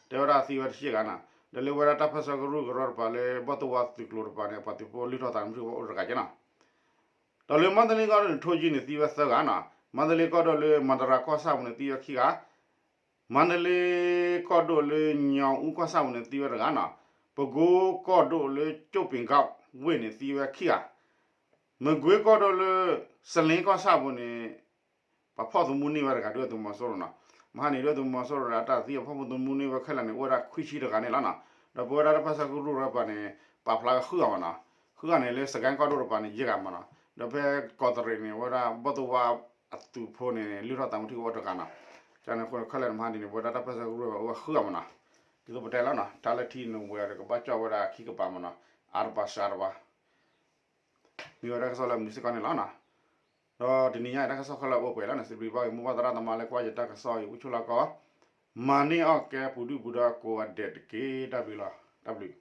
တဲဝဲဒၣ်သံဝဲတဆံယဲၢ်ဂၤနီၤ, ဒီးလၢဝဲဒၣ်တၢ်ပၢဆှၢကရူၢ်ကရၢတပၤလၢဘီၣ်သိၣ်ဝါသုးကျိၤတပၤန့ၣ် ပှၤသုးဖိလုၢ်ထီၣ်သးန့ၣ် မ့ၢ်အိၣ်တဂၤက့ၤနီၤ, ဒီး ဒီးလၢမါတလ့ကီၢ်ဒိၣ်န့ၣ် ထိၣ်ကၠံန့ၣ် သံဝဲသၢဂၤနီၤ, မါတလ့ကီၢ်ဒိၣ်လၢမၤတရၤကီၢ်ဆၣ်ပူၤန့ၣ် သံဝဲခံဂၤ, မါတလ့ကီၢ်ဒိၣ်လၢညီအူကီၢ်ဆၣ်ပူၤန့ၣ် သံဝဲတဂၤနီၤ, ပကိကီၢ်ဒိၣ်လၢကၠိၣ်ပ့ၤကီၢ်ဝ့ၢ်န့ၣ် သံဝဲခံဂၤ, မကွ့ကီၢ်ဒိၣ်လၢ စလ့ကီၢ်ဆၣ်ပူၤန့ၣ် ပှၤဖီၣ်သမူန့ၢ်ဝဲတဂၤ ဒုၣ်ဒါသုးမီၤစိရိၤနီၤ, မဟါန့ၣ် ဒုၣ်ဒါသုးမီၤစိရိၤဒီးအတၢ်သံအဖီၣ်သမူန့ၢ်ဝဲခဲလၢာ်န့ၣ် အိၣ်ဝဲဒၣ်ခွံဆံတဂၤန့ၣ်လီၤနီၤ, ဒီးပဝဲဒၣ်တၢ်ပၢဆှၢကရူၢ်တပၤန့ၣ် ပာ်ဖျါဝဲဃုဂၤမနီၤ, ဃုဂၤန့ၣ် လၢစကဲကီၢ်ဒိၣ်တပၤန့ၣ် ယဲၢ်ဂၤမနီၤ, ဒီးဖဲကီးတရံးန့ၣ် ဝဲဒၣ်ဘီၣ်သိၣ်ဝါအသုးဖိန့ၣ် လုၢ်ထီၣ်သးမူထံအိၣ်တဂၤနီၤ, ကန့ၣ်အဃိန့ၣ် ခဲလၢာ်န့ၣ် မဟါဒ်န့ၣ် ပဝဲဒၣ်တၢ်ပၢဆှၢကရူၢ်အိၣ်ဝဲဃုဂၤမနီၤ, ဒ်သိးပတဲလီၤနီၤ တၢ်လၢထံန့ၣ်ဝဲဒီးကဘၣ်ကၠီၣ်ဝဲဒၣ်ခံကပၤမနီၤ, အါတပၤစှၤတပၤ မ့ၢ်ဝဲတၢ်ကစီၣ်လၢမနုၤစ့ၢ်ကီးန့ၣ်လီၤနီၤ, ဒီးတနံၤညါအံၤတၢ်ကစီၣ်ခဲလၢာ်အိၣ်ပှဲၤလီၤန့ၣ် စံးဘျုးဘၣ်က့ၤမိၢ်ပၢ်သရၣ်သမါလၢကွၢ်ယတၢ်ကစီၣ်အံၤ အိၣ်ဆူၣ်လီၤကီး, မၤန့ၢ်အီၣ်ကဲပူၤဒုၣ်ပူၤဒါကိးဂၤဒဲးတက့ၢ်. တၢ်ဘျုးလီၤ. တၢ်ဘျုး